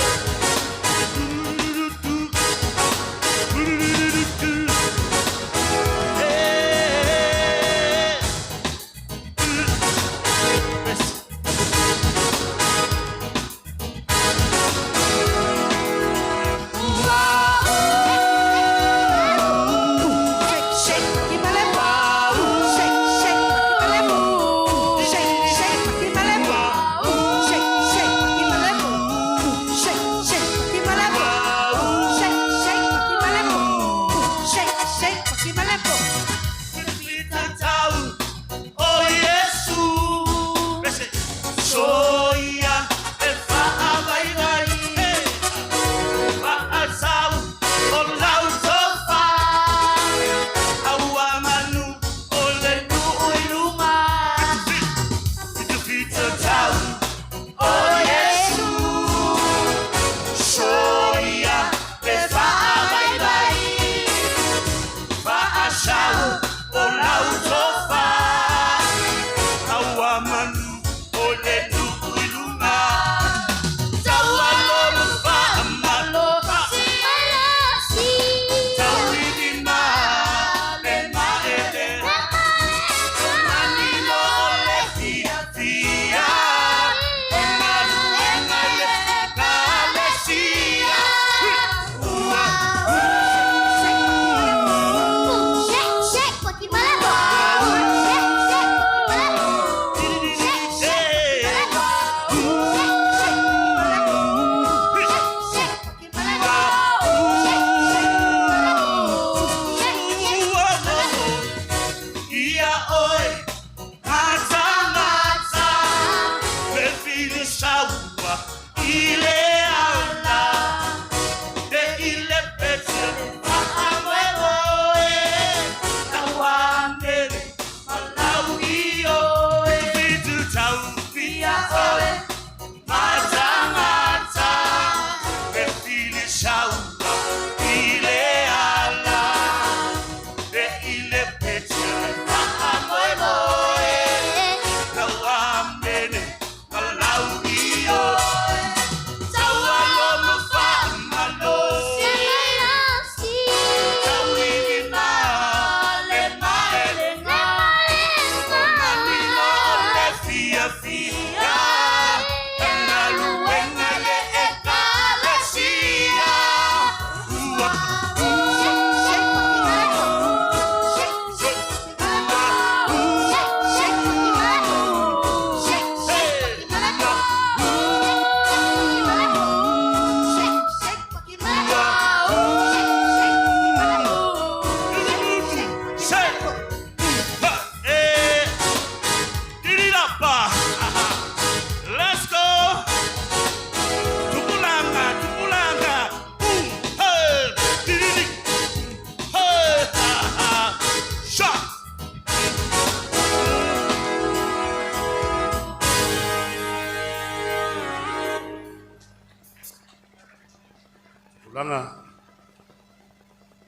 tulaga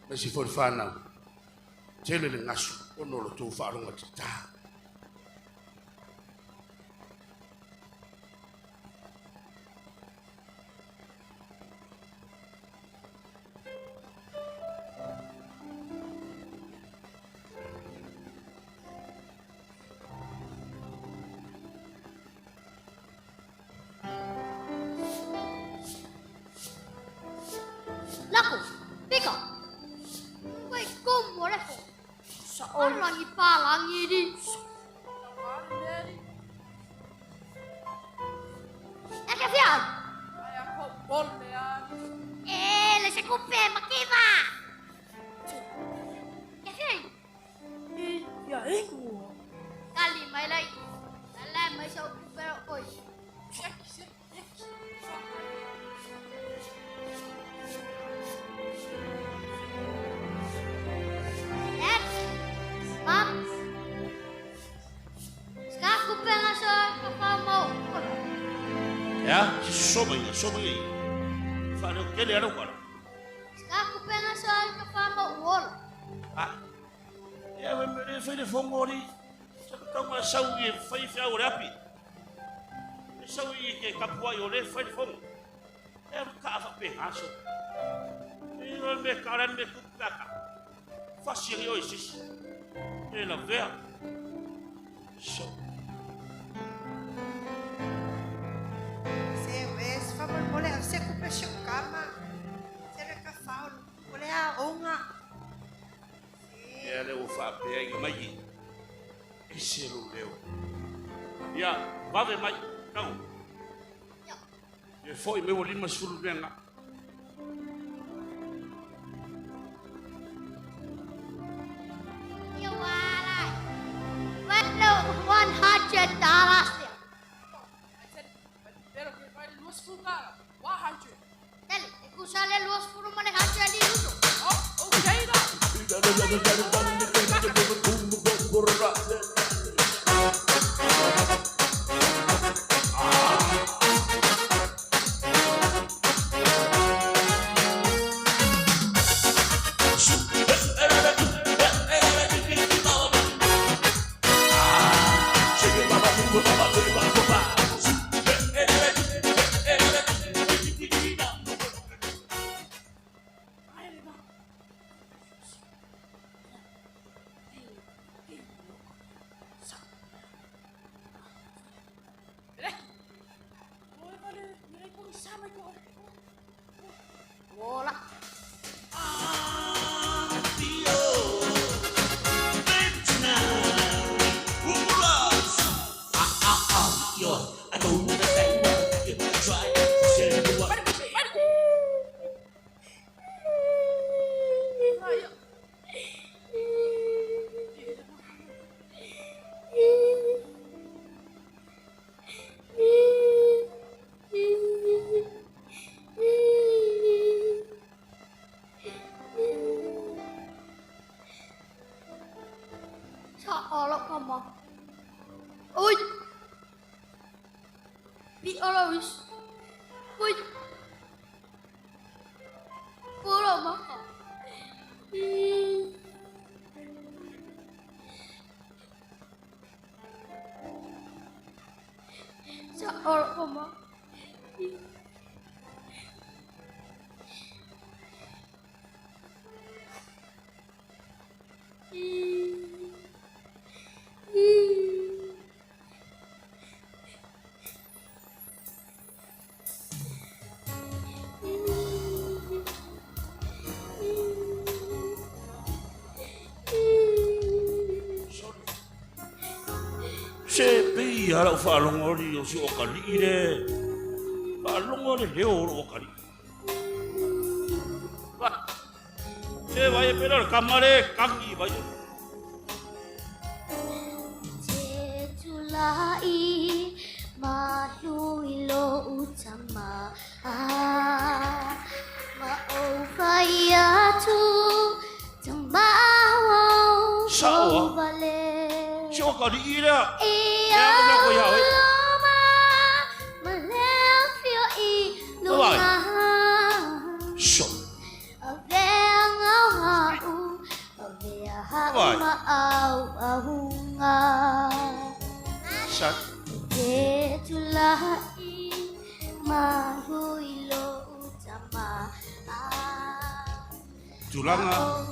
aemaise foi le fanau, tele le gasu ona o lo outou faalogogatata. Lako, pika. Wait, ko mo le fo. Sa o langi pa langi di. E ke fia. Ai a ko bol le a. E le se kupe makiva. Ke fia. I ia ingu. Kali mai lai. La mai sa kupe oi. Dad, Mom, ska kupe nga sa kafamo. Ia, se soma ia, soma ia. Whare o kele ara kara. Ska kupe nga sa kafamo uola. Ah. Ia, we mere whai le whongori. Sa kaunga sau i e whai whiau o le api. E sau i ke kapua i o le whai le whongo. E aru ka awha pe haso. E roe me karan me kupaka. Whasi angi oi sisi. E la vea. So. Se ves, faamolemole a se kupe se kama. Se le ka fao o le aoga. Ia le ua faapea iga mai i. E se lou leo. Ia, vave mai, tago. E fo'i mai ua 50 le aga'a. Ia wala. Wala $100. Pero que vai luas fugara. 100. Dale, e kusa le luas furu mane hundred di uso. Oh, okay da. Ola. Sa olo kama. Oi. Bi olo wis. Oi. Polo maka. Sa olo kama. Se pei a lau faalogo ali o si okalii le. Faalogo le leo o loo okalii. Vai. Se vai e pera o le kama le kagi vai. Te tulai mahu i lo utama ma o whai atu tamao Sao a? vale. Se okalii lea. Ia Ea ko mea ko ia oe. loma ma leo fio i Vai. lunga. So. Tulaga.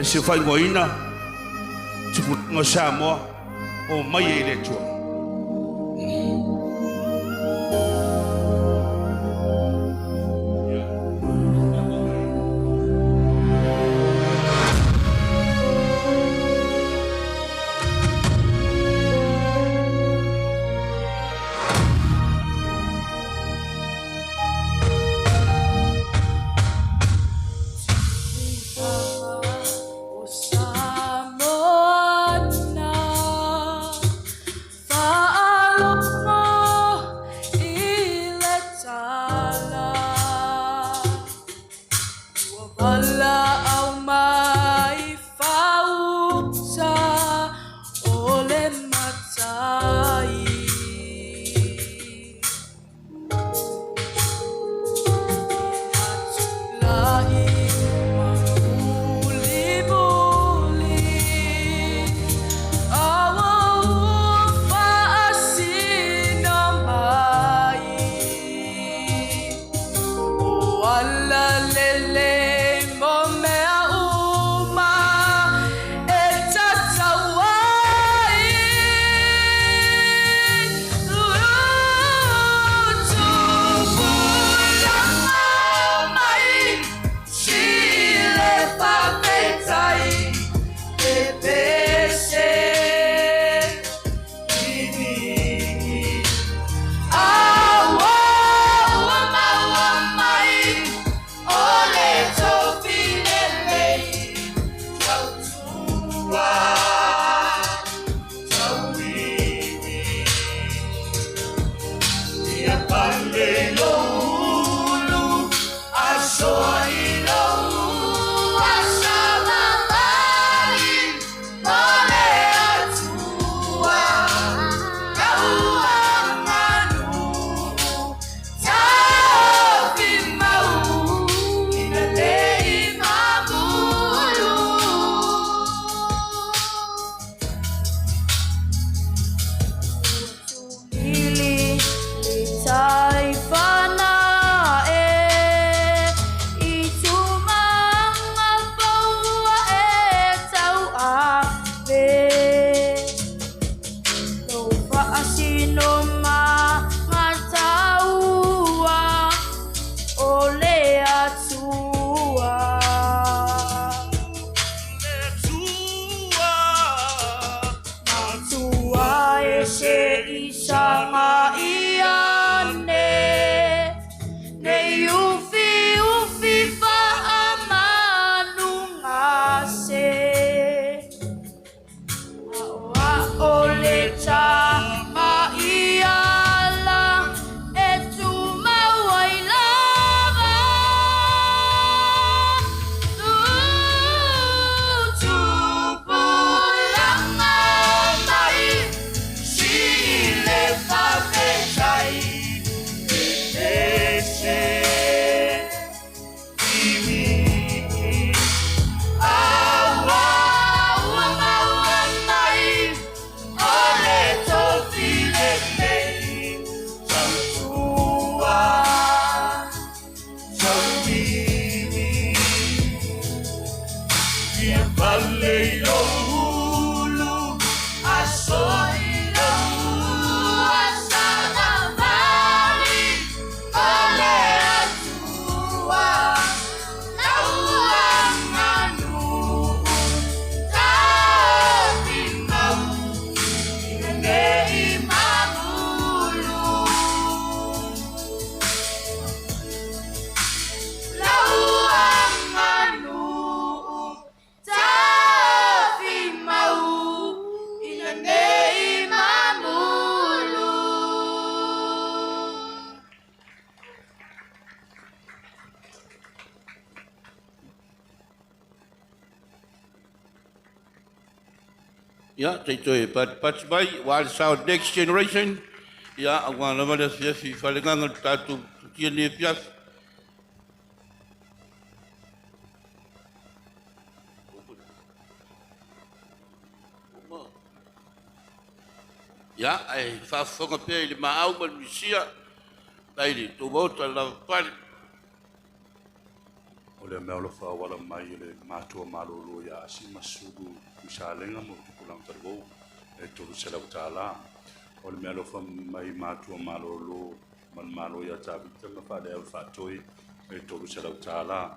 E se faaigoaina tupulaga o Samoa o mai ai le Atua. Tai. Atua tauiwi Ia pale i lou ulu aso i lou asa savali O le Atua lau aganuu taofi mau ina nei mamulu. Lau aganuu taofi mau ina nei mamulu. Ia, te toe patipati mai, ua le sao next generation, ia, auā lava le afiafi i falegaga le tatou tutia nei afiafi. Ia, ae faafofoga pea i le maau ma le misia, tai le tou maota le lavapapale. O le mea o lo whaawala mai i le matua malolo ia Asi Masulu Tuisalega mo tupulaga talavou e $300. O le mea alofa mai matua malolo ma le malo ia Tavita ma Faaleau Faatoi e $300.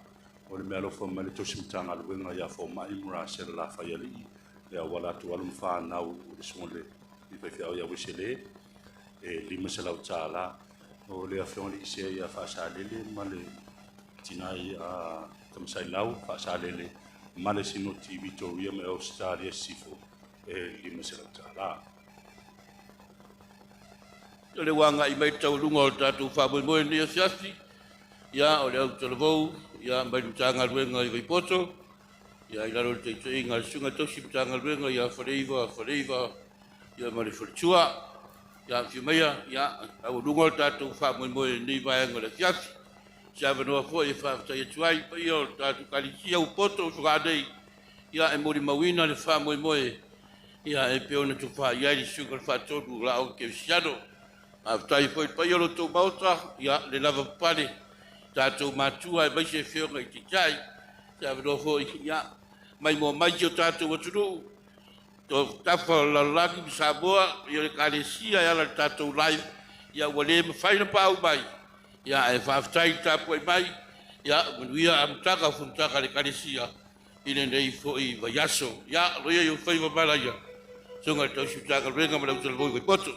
O le mea alofa mai le tausi Matagaluega ia Fomai mo Rasela Lafaialii e auala atu alo ma fanau o le susuga i le faifeau ia Uesele e $500. O le afioga i le Isea ia Faasalele ma le tina ia Tamasailau Faasalele ma le Sinoti Victoria ma Australia Sisifo e $500. O le ua agai mai le taualuga o le tatou faamoemoe i lenei afiafi, ia, o le autalavou, ia, mai le Matagaluega i Vaipoto, ia, i lalo o le taitaiga a le Susuga Tausi Matagaluega ia Faleiva Faleiva, ia, ma le faletua. Ia, afio maia, ia, taualuga le tatou faamoemoe i lenei vaega o le afiafi. Se avanoa foi e faafetai atu ai i paia o le tatou Ekalesia ua poto i Fogaa nei, ia, e molimauina le faamoemoe, ia, e pei ona tofa i ai le Susuga i le Faatonu o Aoga Kerisiano. Faafetai foi i le paia o lo outou Maota, ia, le lavapapale, tatou matua aemaise afioga i Taitai. Se avanoa foi, ia, maimoa mai si o tatou atunuu, tafa o le lalolagi ma Samoa, ia le Ekalesia e ala i le tatou live, ia ua le mafai ona paau mai, ia ae faafetai le tapuai mai, ia manuia amataga o fonotaga a le Ekalesia i lenei foi vaiaso. Ia, aloaia i ou faiva malaia, Susuga i le Tausi Matagaluega ma le Autalavou i Vaipoto.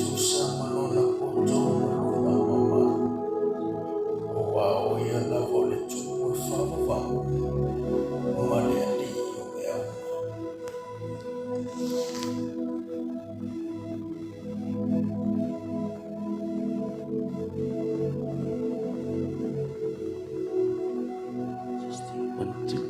tutusa ma lona poto ma lona mamalu, auā o ia lava o le tumu e faavavau ma le alii o mea uma. One, two.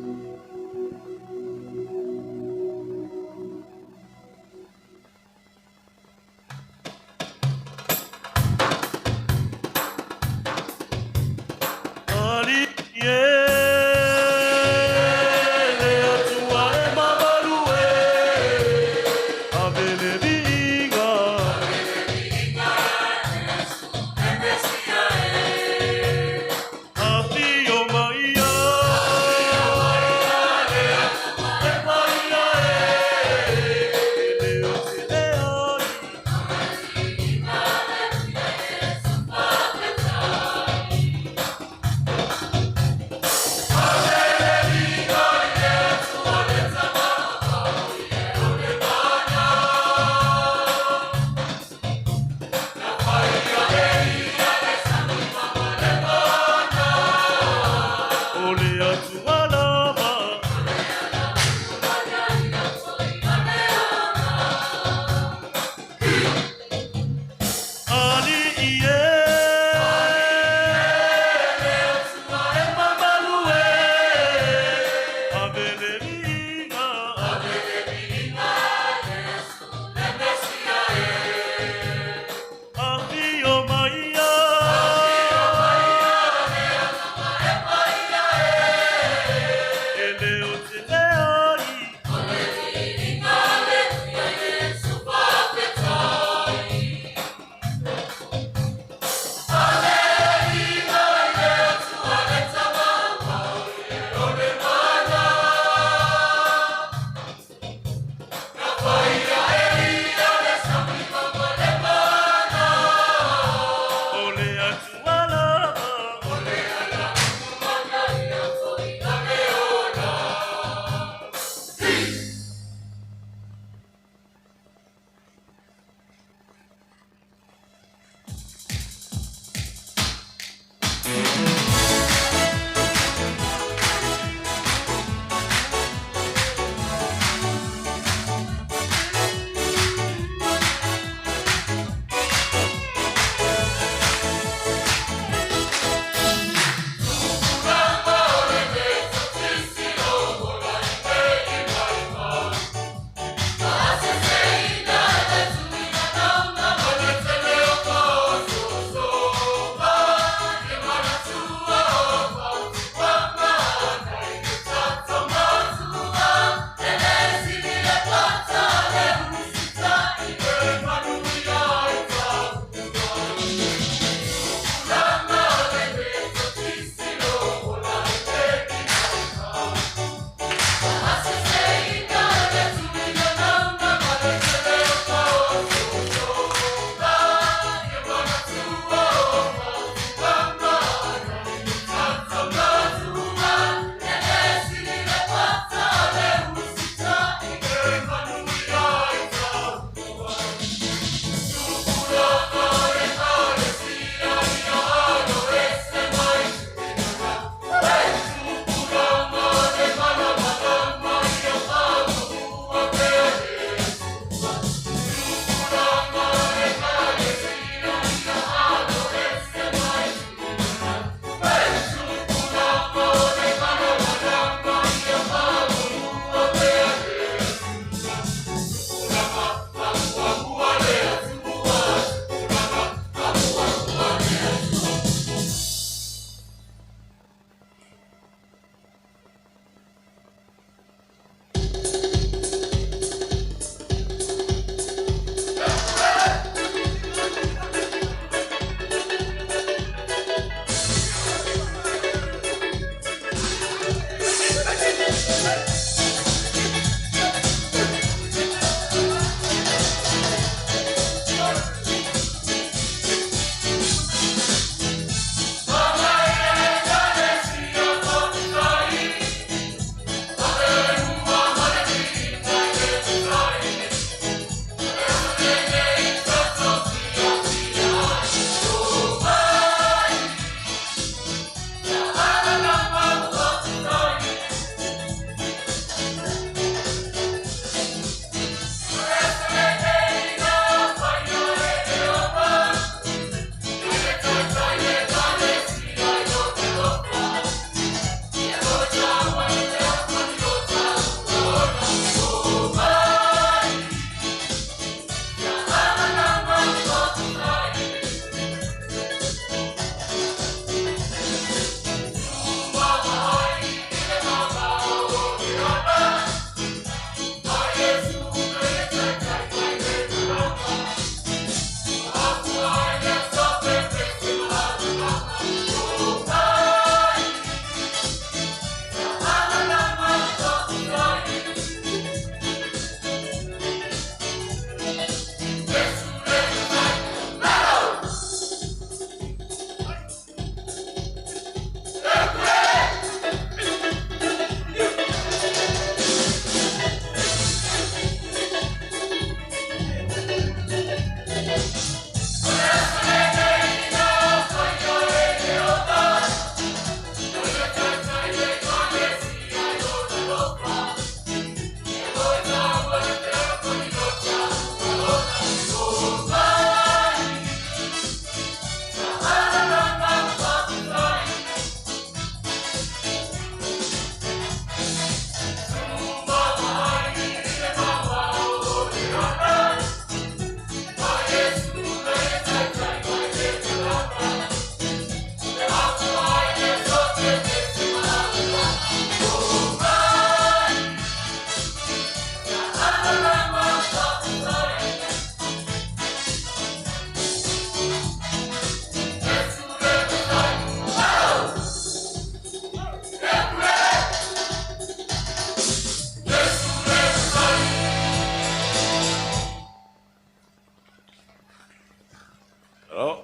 Malo.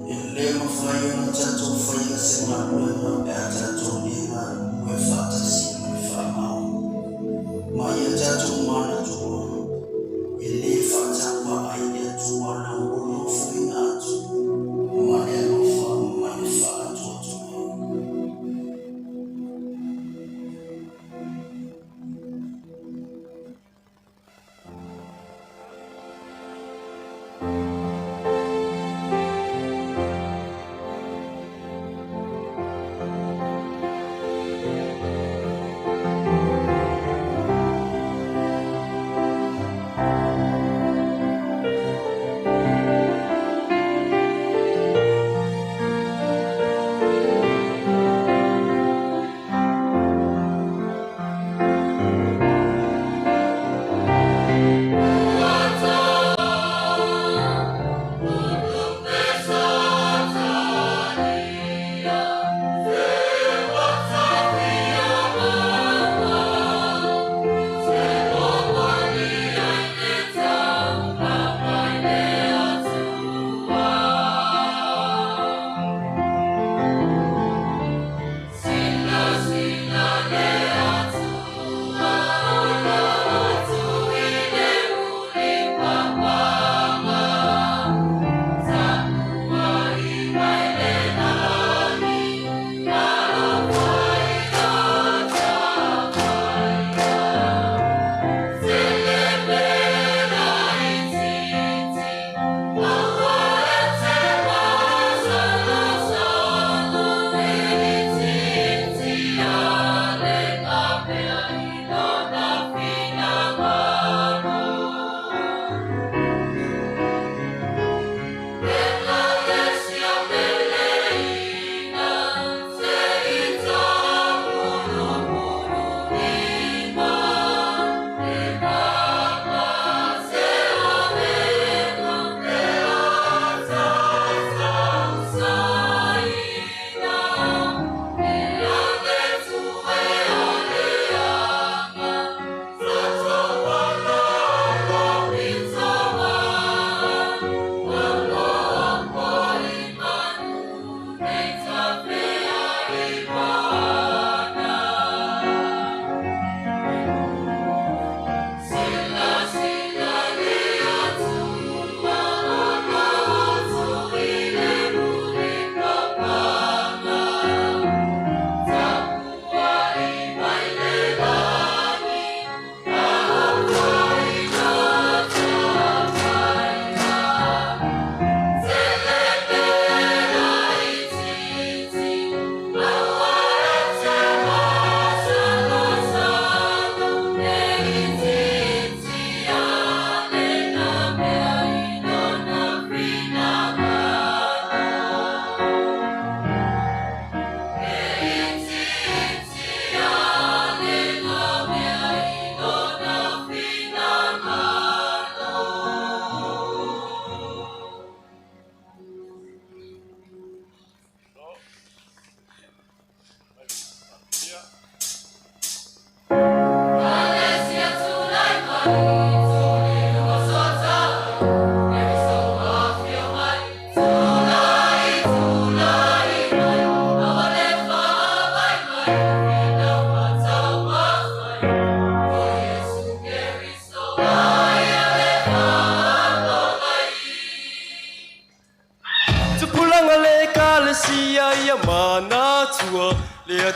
E le mafai ona tatou faia se galuega pe a tatou le galulue faatasi ma le faamaoni. Ma ia tatou manatua, e le faatauva ai le Atua lou onofoina atu ma le alofa ma le faatoatoa.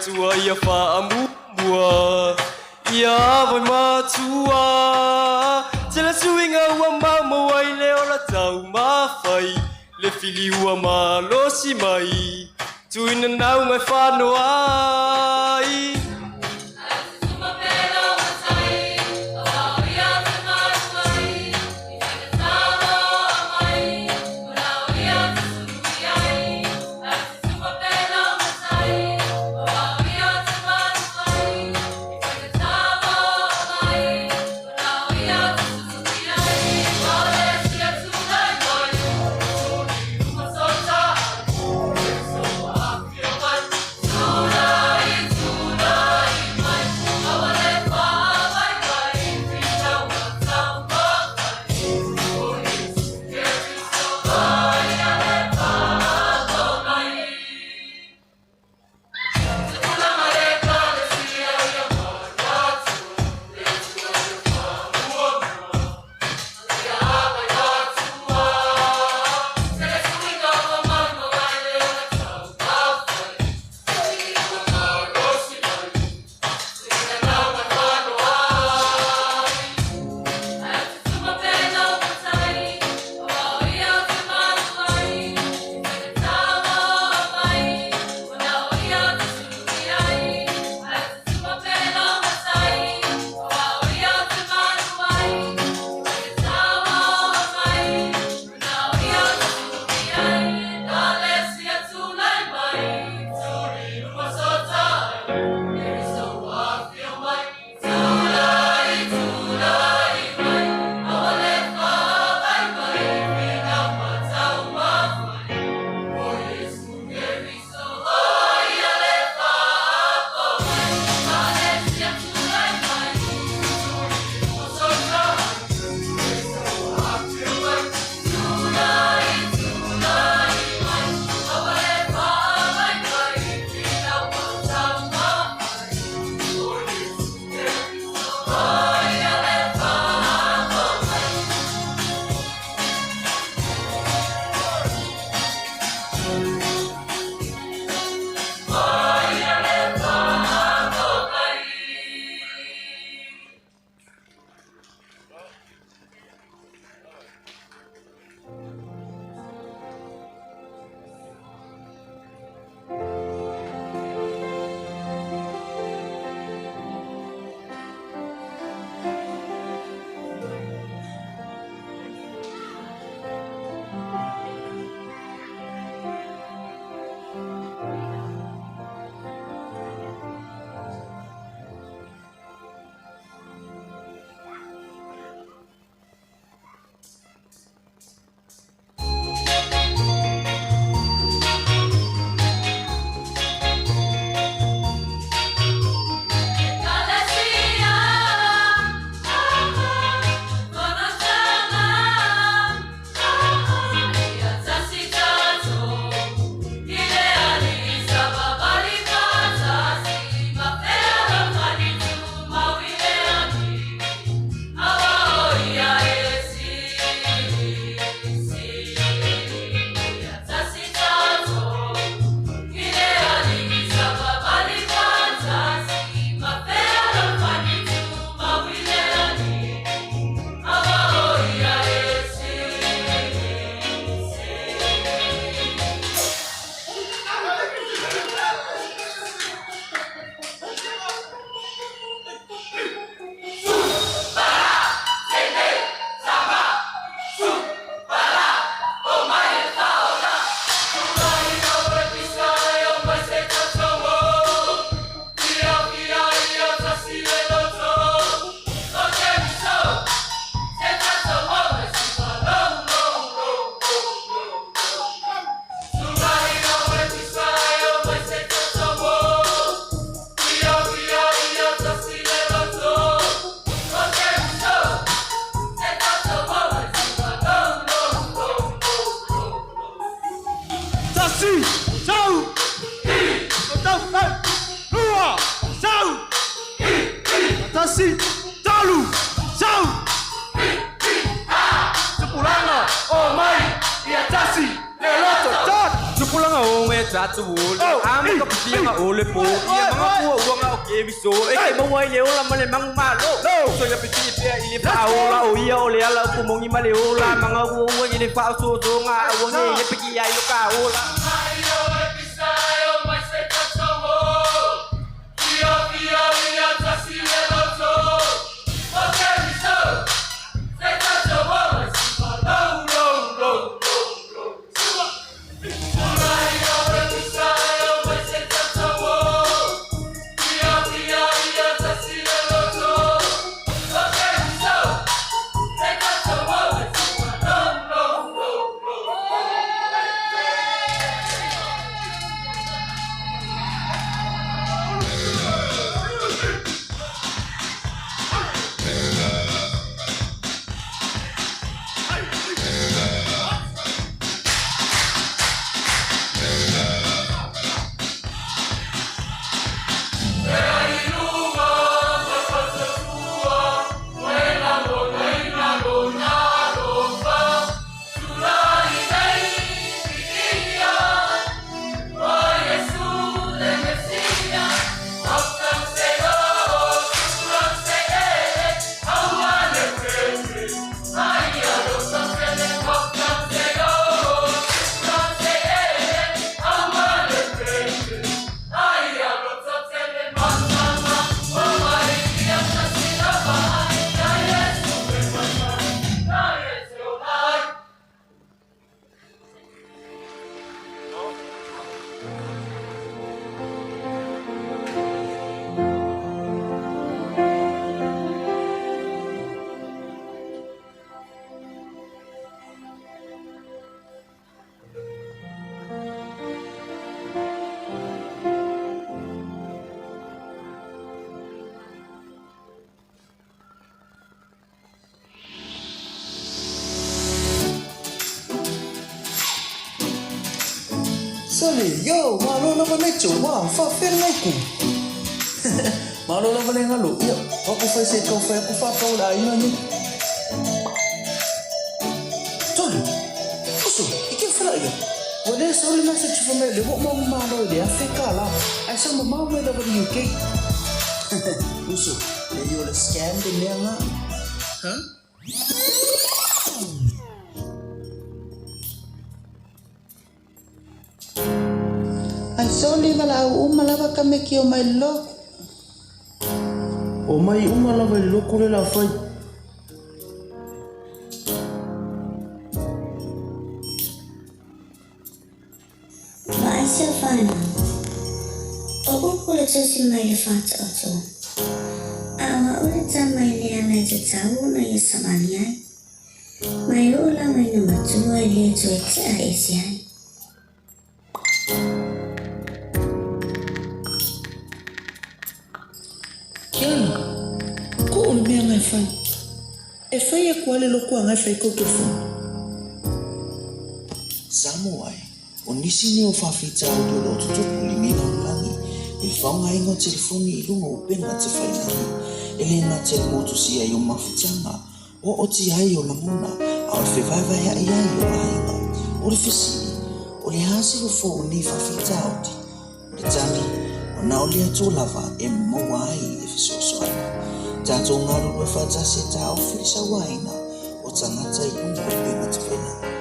Atua ia faamuamua ia vai matua. Tele suiga ua maumau ai le ola taumafai le fili ua malosi mai tuina nauga e fanoai. Tasi, sau, tau, lua, sau, tasi, talu, sau. Tupulaga o mai ia tasi le loto tot. Tupulaga o me tatu ulu. Ame Ka pipiaga o le pō ia maga puauaga o Keriso e ke maua ai le ola ma le magumalo. Uso ia pipii pea i le faaola o ia o le ala o pumogi ma le ola maga uaua i le faaosoosoga aua nei le piki ai o ka ola. Sole, yo, malo lava le tso, wa, fa fe ngai ku. Malo lava le ngalo, ia, wa ku fai se kau fai ku fa kau la ina ni. Sole, uso, i ke fala ia. Wa le sole message fa me le wo mo malo le a fe ka la. Ai sa mo mau me lava le UK. Uso, le yo le scam de mea nga. Huh? Ai soli vala au uma lava ka me ki o mai loku. O mai uma lava i loko le la fai. Vaai se whānau. O upu le tusi mai le whātaoto. A o ule tā mai le ala i te tau na ia savali ai. Mai o la mai na matua i le tu e te a ese ai. Kiana, ko o le mea ngai fai. E fai e kua le loko a ngai fai kau telefoni. Samoa e, o nisi ni o whawhita o tō lo tutupu li mina o langi, e whaonga ingo telefoni i lunga o penga te whailangi, e le ngā te motu si ai o mafutanga, o o ti ai o langona, a o le whewaiwai ai ai o ainga, o le whisiri, o le hasi o fo o ni whawhita o ti, o le tali, o na o lea tō lava e maua ai le fesoasoani. Tātou ngaruru e whaatasi e tā o whirisa waina o tangata i lunga o penga te whailangi.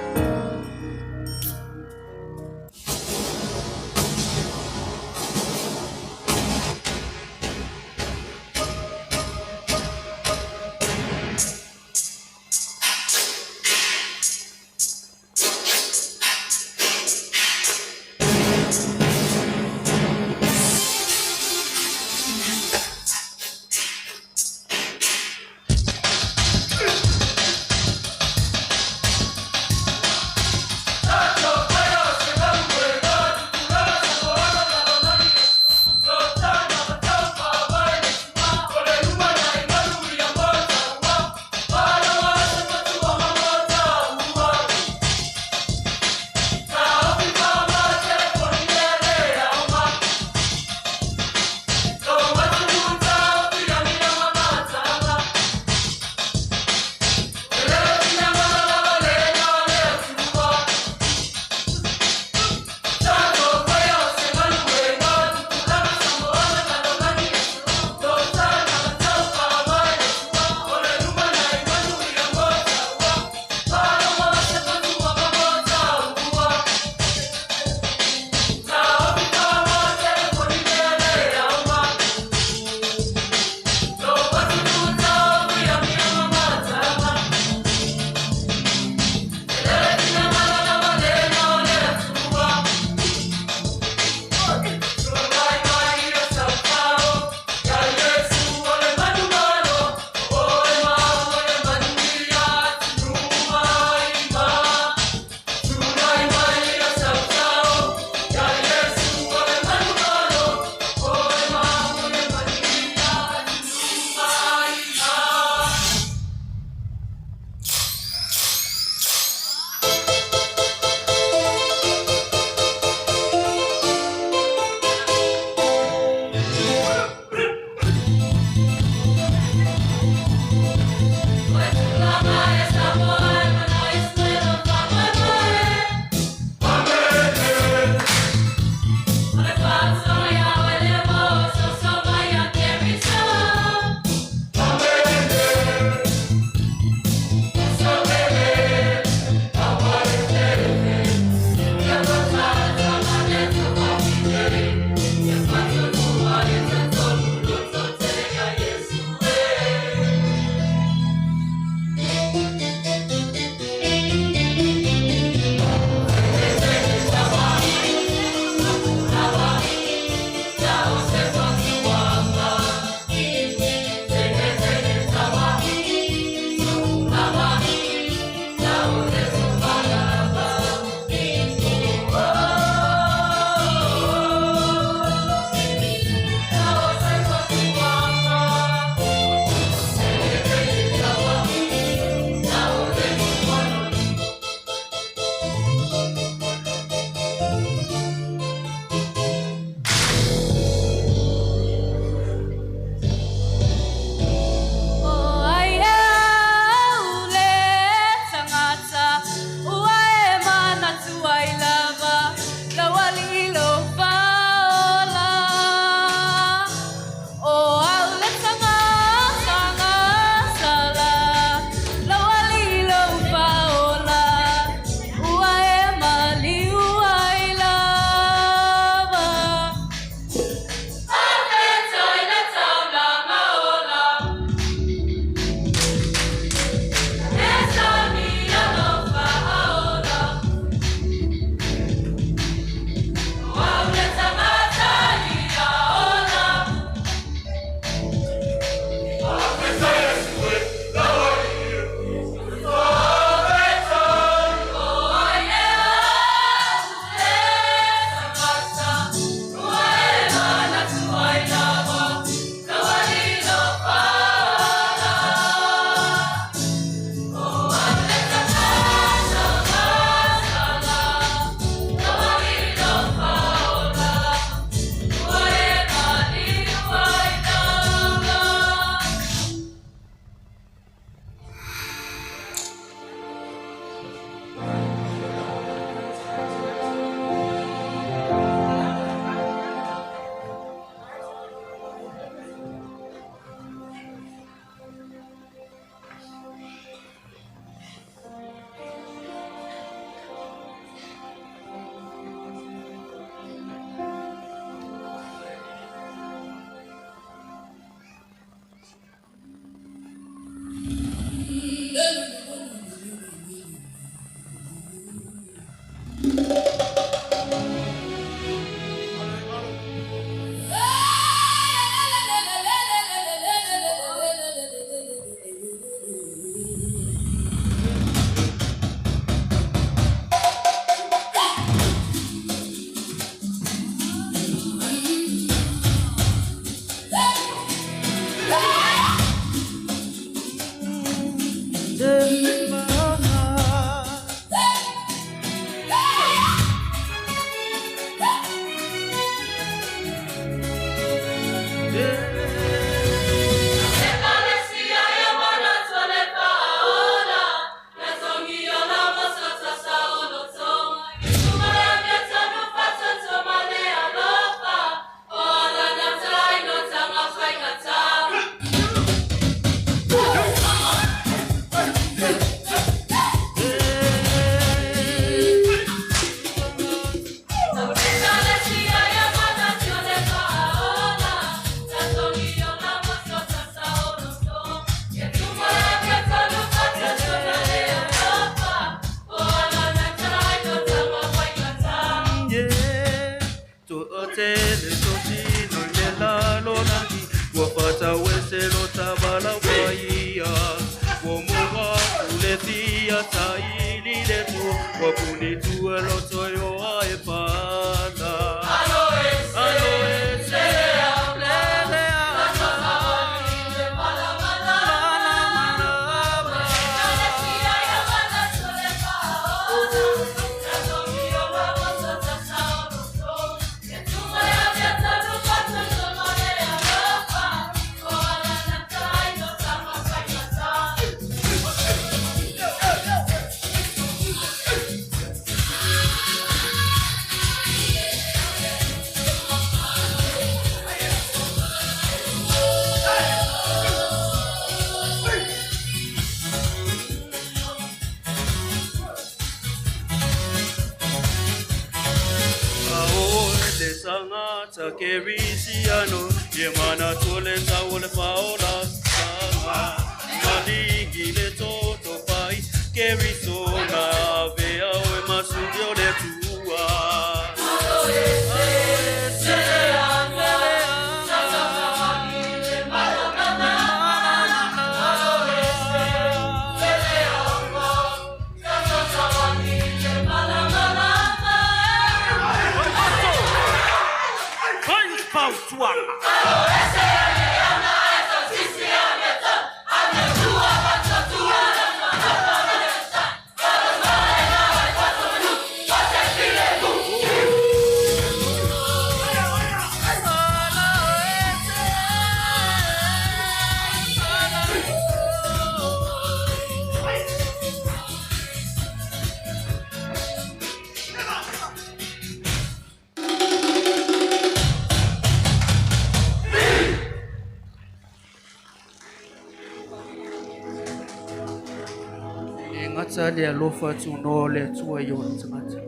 Le alofa tuno le tua i ona tagata.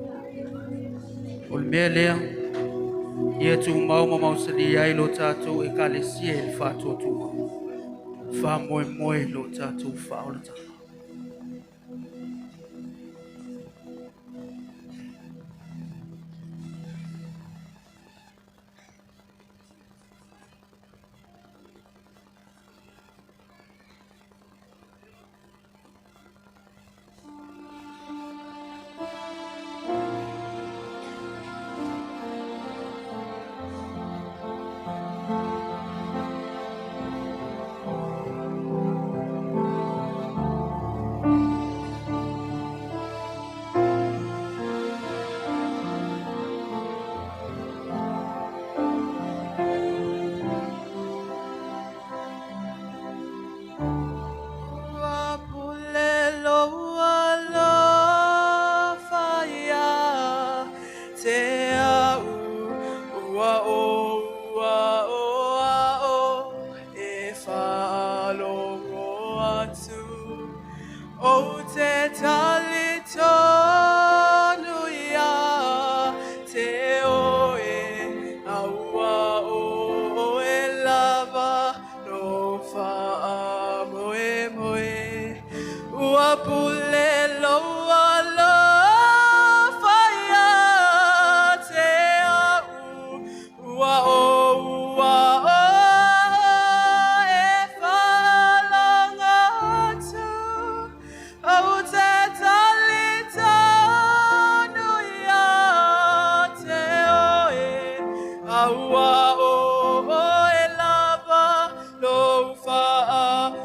O le mea lea, ia tumau ma mausali ai lo tātou e kalesia i le whaatuatua. Whaamoemoe lo tātou whaolatanga. Lava, no fa moe moe. Ua pule lou alofa ia te au, ua ou ua o e faalogo atu, ou te talitonu ia te oe, a ua o oe lava lou faamoemoe.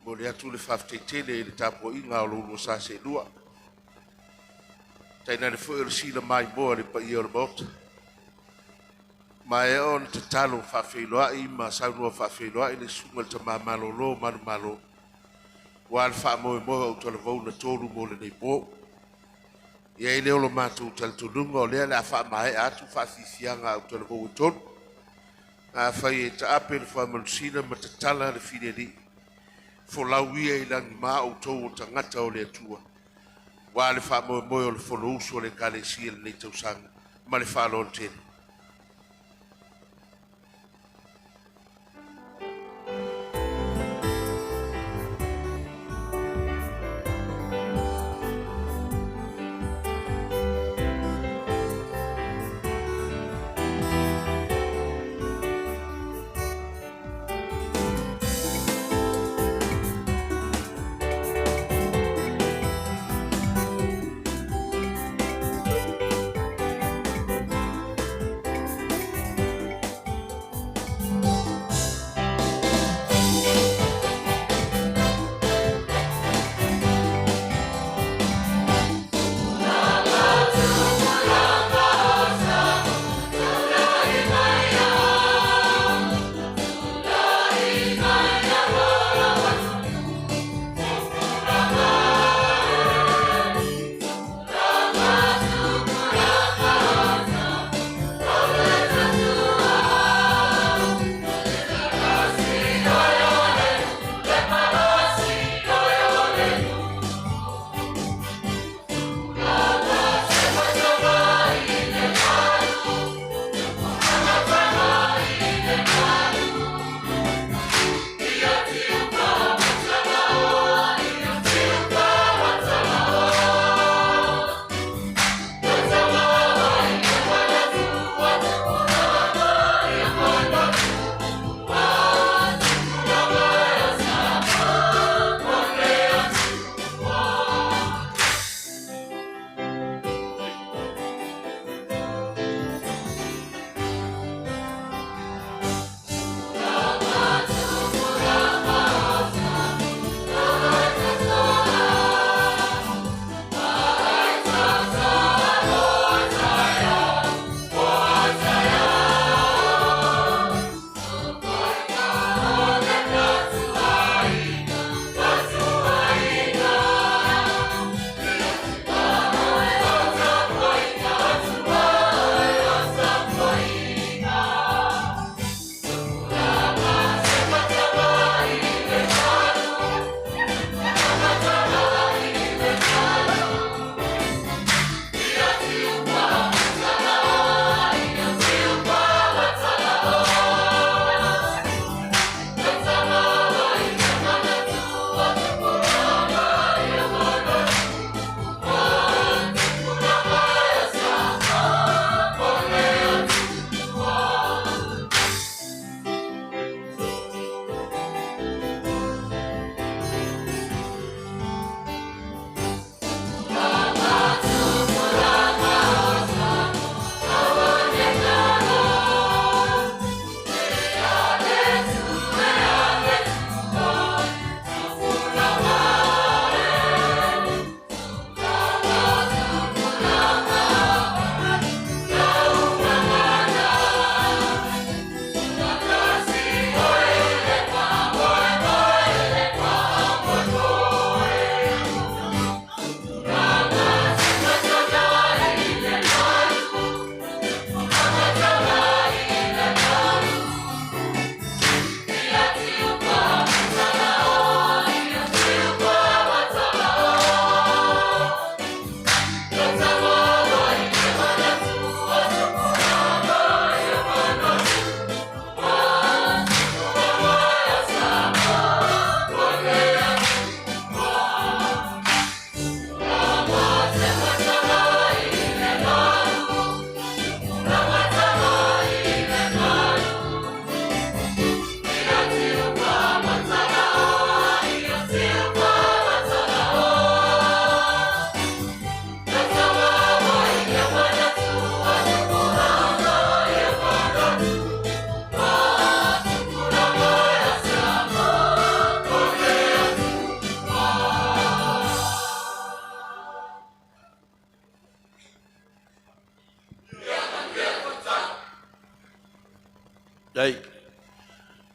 Momoli atu le faafetai tele i le tapuaiga a lo oulua sa seelua, tainane foi o le sila maimoa i le paia o le Maota. Maea ona tatalo faafeiloai ma saunoa faafeiloai le susuga i le Tama Malolo o Manumalo, aua le faamoemoe o talavou na tolu mo lenei po. E i ai lea o lo matou talitonuga o lea o le a faamaea atu faafiafiaga a talavou e tolu. Afai e taape le faamanusina ma tatala le fileli, folau ia i lagima outou o tagata o le Atua, aua le faamoemoe o le Fonousu a le Ekalesia i lenei tausaga. Ma le faaaloalo tele.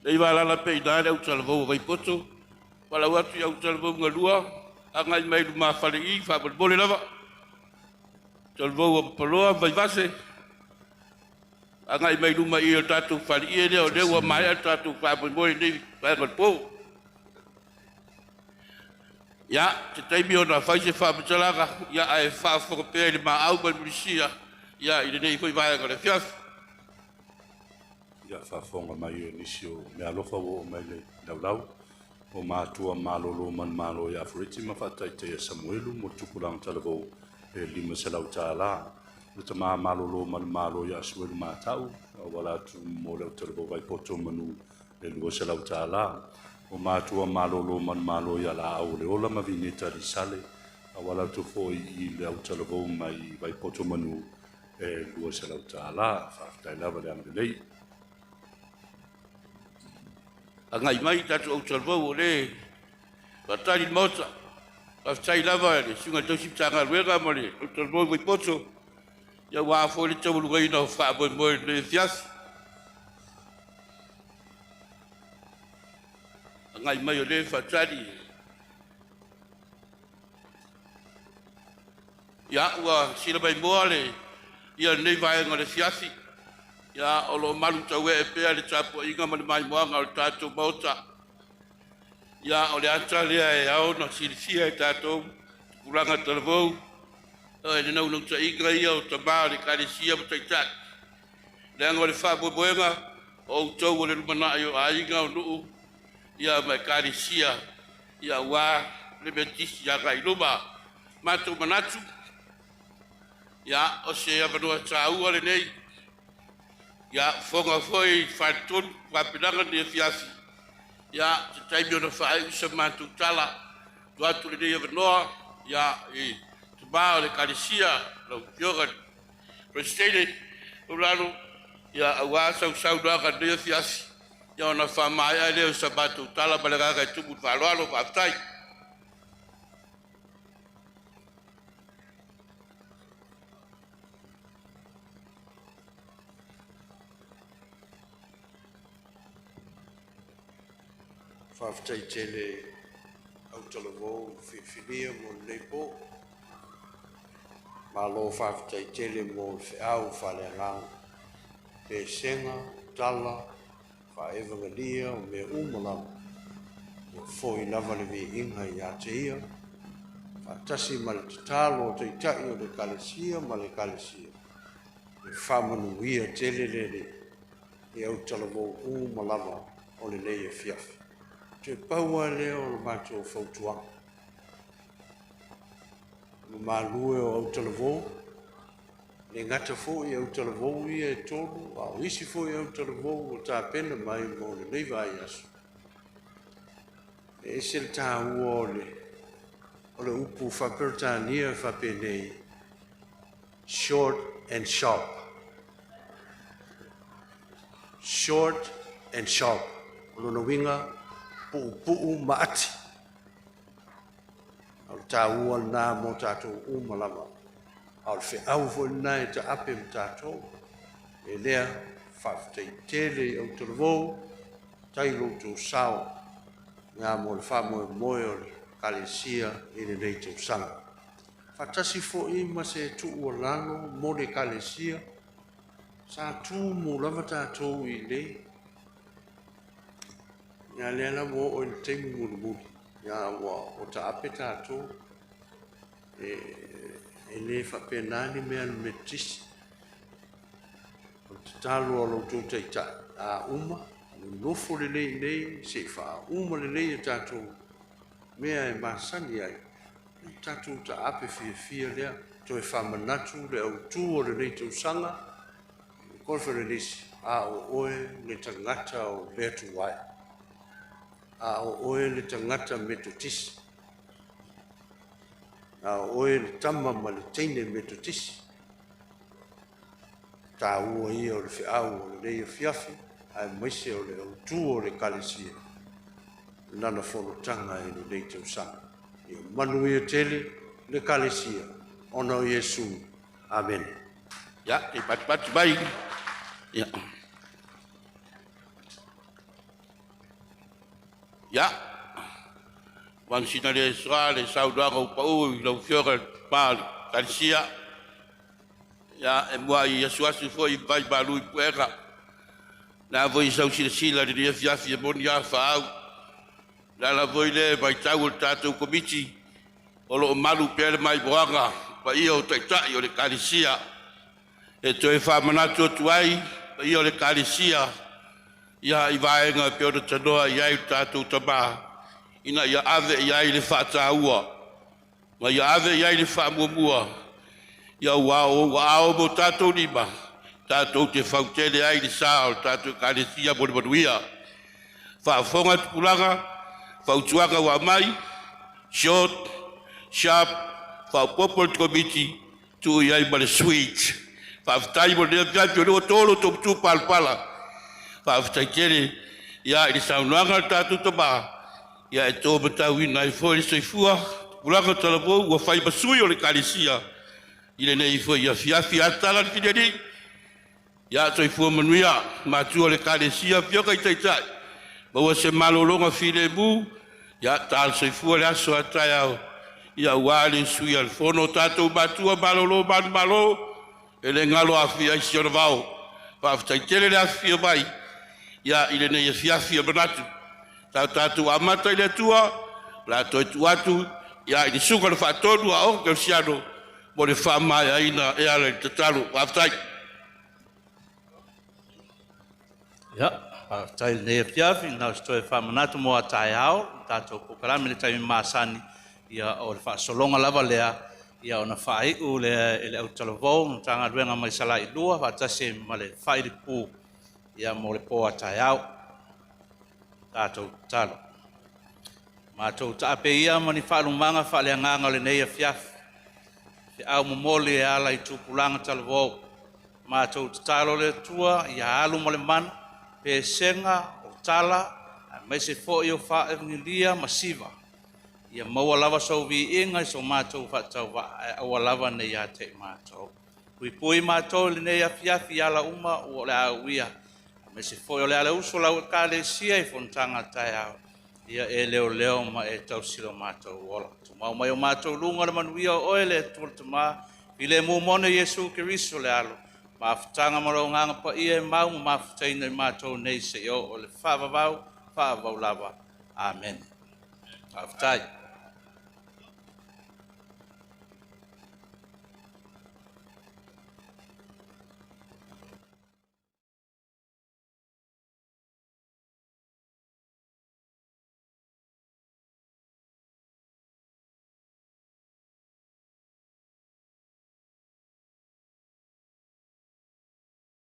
Le i valala pe i le au talavou o Vaipoto, palau atu i au talavou galua, agai mai luma fale i, faamolemole lava. Talavou o Papaloa, Vaivase, agai mai luma i o tatou faleie lea o lea ua maea le tatou faamoemoe i lenei vaega o le po. Ia, te taimi ona fai se faamatalaga, ia ae faafofoga pea i le maau ma le mulisia, ia i lenei foi vaega o le afiafi. Ia faafofoga mai o nisi o meaalofa ua oo mai le laulau o matua malolo manumalo ia Fureti ma faataitaia Samuelu mo le tupulaga talavou e $500. Le tama malolo manumalo ia Asuelu Matau auala atu mo le autalavou Vaipoto Manu e $200. O matua malolo manumalo ia Laau o le Ola ma Vineta Lisale auala atu foi i le autalavou mai Vaipoto Manu e $200. Faafetai lava le agalelei. Agai mai tatou autalavou o le faatali le Maota. Faafetai lava le susuga i le tausi Matagaluega ma le autalavou i Vaipoto, ia ua foi le taualugaina o faamoemoe i lenei afiafi. Agai mai o le faatali. Ia, ua sila mai moa le ia lenei vaega o le afiafi. Ia, o lo o malu tauee pea le tapuaiga ma le maimoaga o le tatou Maota. Ia, o le ata lea e ao ona silafia e tatou tupulaga talavou, e le naunautaiga ia o tama o le Ekalesia ma taitai. Leaga o le faamoemoega o outou o le lumanai o aiga o nuu, ia ma Ekalesia, ia aua le Metotisi agai i luma. Matou manatu, ia, o se avanoa taua lenei, ia, fofoga foi faletolu faapelaga lenei afiafi, ia, te taimi ona faaiu sa matou tala, tuu atu lenei avanoa, ia, i tama o le Ekalesia, lau Afioga i le Peresetene Taulalo, ia, aua sausaunoaga i lenei afiafi, ia ona faamaea lea o sa matou tala ma le agaga e tumu i le faaaloalo. Faafetai. Faafetai tele autalavou filifilia mo lenei po. Malo faafetai tele mo le feau faaleagaga. Pesega, tala, faaevagalia o mea uma lava. Ua foi lava le viiga ia te ia. Faatasi ma le tatalo o taitai o le Ekalesia ma le Ekalesia. E faamanuia tele le Alii i autalavou uma lava o lenei afiafi. Toe pau lava lea o le matou fautuaga. Mamalue o autalavou, le gata foi autalavou ia e tolu, a o isi foi autalavou ua tapena mai mo lenei vaiaso. E ese le taua o le upu faaperetania e faapenei, short and sharp. Short and sharp. O lona uiga, puupuu ma ati. O le taua lena mo tatou uma lava. A o le feau foi lena e taape ma tatou. E lea, faafetai tele i autalavou, tai lo outou sao, ngā mo le faamoemoe o le Ekalesia i lenei tausaga. Faatasi foi ma se tuualalo mo le Ekalesia, sa tumu lava tatou i nei. Ia lea la ua oo i le taimi mulimuli, ia ua o taape tatou. E le faapena ni mea a le Metotisi. O le tatalo a lo outou taitai, a uma, nonofo lelei nei, se i faauma lelei a tatou mea e masani ai, o tatou taape fiafia lea, toe faamanatu le autu o lenei tausaga, le conference, a o oe le tagata o le Atua. A o oe le tagata Metotisi. A o oe le tama ma le teine Metotisi. Taua ia o le feau o lenei afiafi, aemaise o le autu o le Ekalesia, lana fonotaga i lenei tausaga. Ia manuia tele le Ekalesia, ona o Iesu. Amene. Ia, te patupatu mai. Ia. Ia, magasina le soa le saunoaga ua pau i lau Afioga i le pa o le Ekalesia. Ia, e muai asuasu foi vai malu i puega. Na foi sau silasila i lenei afiafi e moni lava faaau. O le ala foi lea e matau o le tatou Komiti o lo o malu pea le maimoaga paia o Taitai o le Ekalesia. E toe faamanatu atu ai paia o le Ekalesia ia i vaega e pei ona tanoa i ai le tatou tama ina ia ave i ai le faataua ma ia ave i ai le faamuamua ia ua o ou aao ma o tatou lima tatou te fautele ai le sa o le tatou Ekalesia mo le manuia. Faafofoga tupulaga, fautuaga ua aumai, short, sharp, faaopoopo le Komiti, tuu i ai ma le sweet. Faafetai mo lenei afiafi o lea ua to lo outou matupalapala. Faafetai tele ia i le saunoaga a le tatou tama, ia e taumatauina ai foi le soifua, tupulaga talavou ua fai ma sui o le Ekalesia i lenei foi afiafi. A tatala le filialii, ia soifua manuia matua o le Ekalesia, afioga i Taitai, maua se malologa filemu, ia tala soifua le aso a taeao, ia aua le usuia o le fono. O tatou matua malolo manumalo, e le galo Afia i si ona vao. Faafetai tele le afifio mai ia i lenei afiafi e manatu. Sa tatou amata i le Atua, o le a toe tuu atu ia i le Susuga i le Faatonu a Aoga Kerisiano mo le faamaeaina e ala i le tatalo. Faafetai. Ia, faafetai i lenei afiafi. Na o se toe faamanatu mo a taeao, le tatou polokalame i le taimi masani, ia o le faasologa lava lea, ia ona faaiu lea e le autalavou, Matagaluega mai Salailua faatasi ai ma le Failipu ia mo le po a taeao. Tatou tatalo. Matou taape ia ma ni faalumaga faaleagaga o lenei afiafi, feau momoli e ala i tupulaga talavou. Matou tatalo le Atua ia alu ma le mana, pesega o tala, aemaise foi o faevagelia ma siva. Ia maua lava sou viiga i so matou faatauvaa, ae aua lava ne i ia te i matou. Puipui matou i lenei afiafi i ala uma ua o le a uia, aemaise foi o le alausu o lau Ekalesia i fonotaga a taeao, ia e leoleo ma e tausi lo matou ola. Tumau mai o matou luga le manuia o oe le Atua le Tama, filemu moni Iesu Keriso le Alo, mafutaga ma lou Agaga Paia e mau ma mafutaina i matou nei seia oo i le faavavau, faavavau lava. Amene. Faafetai.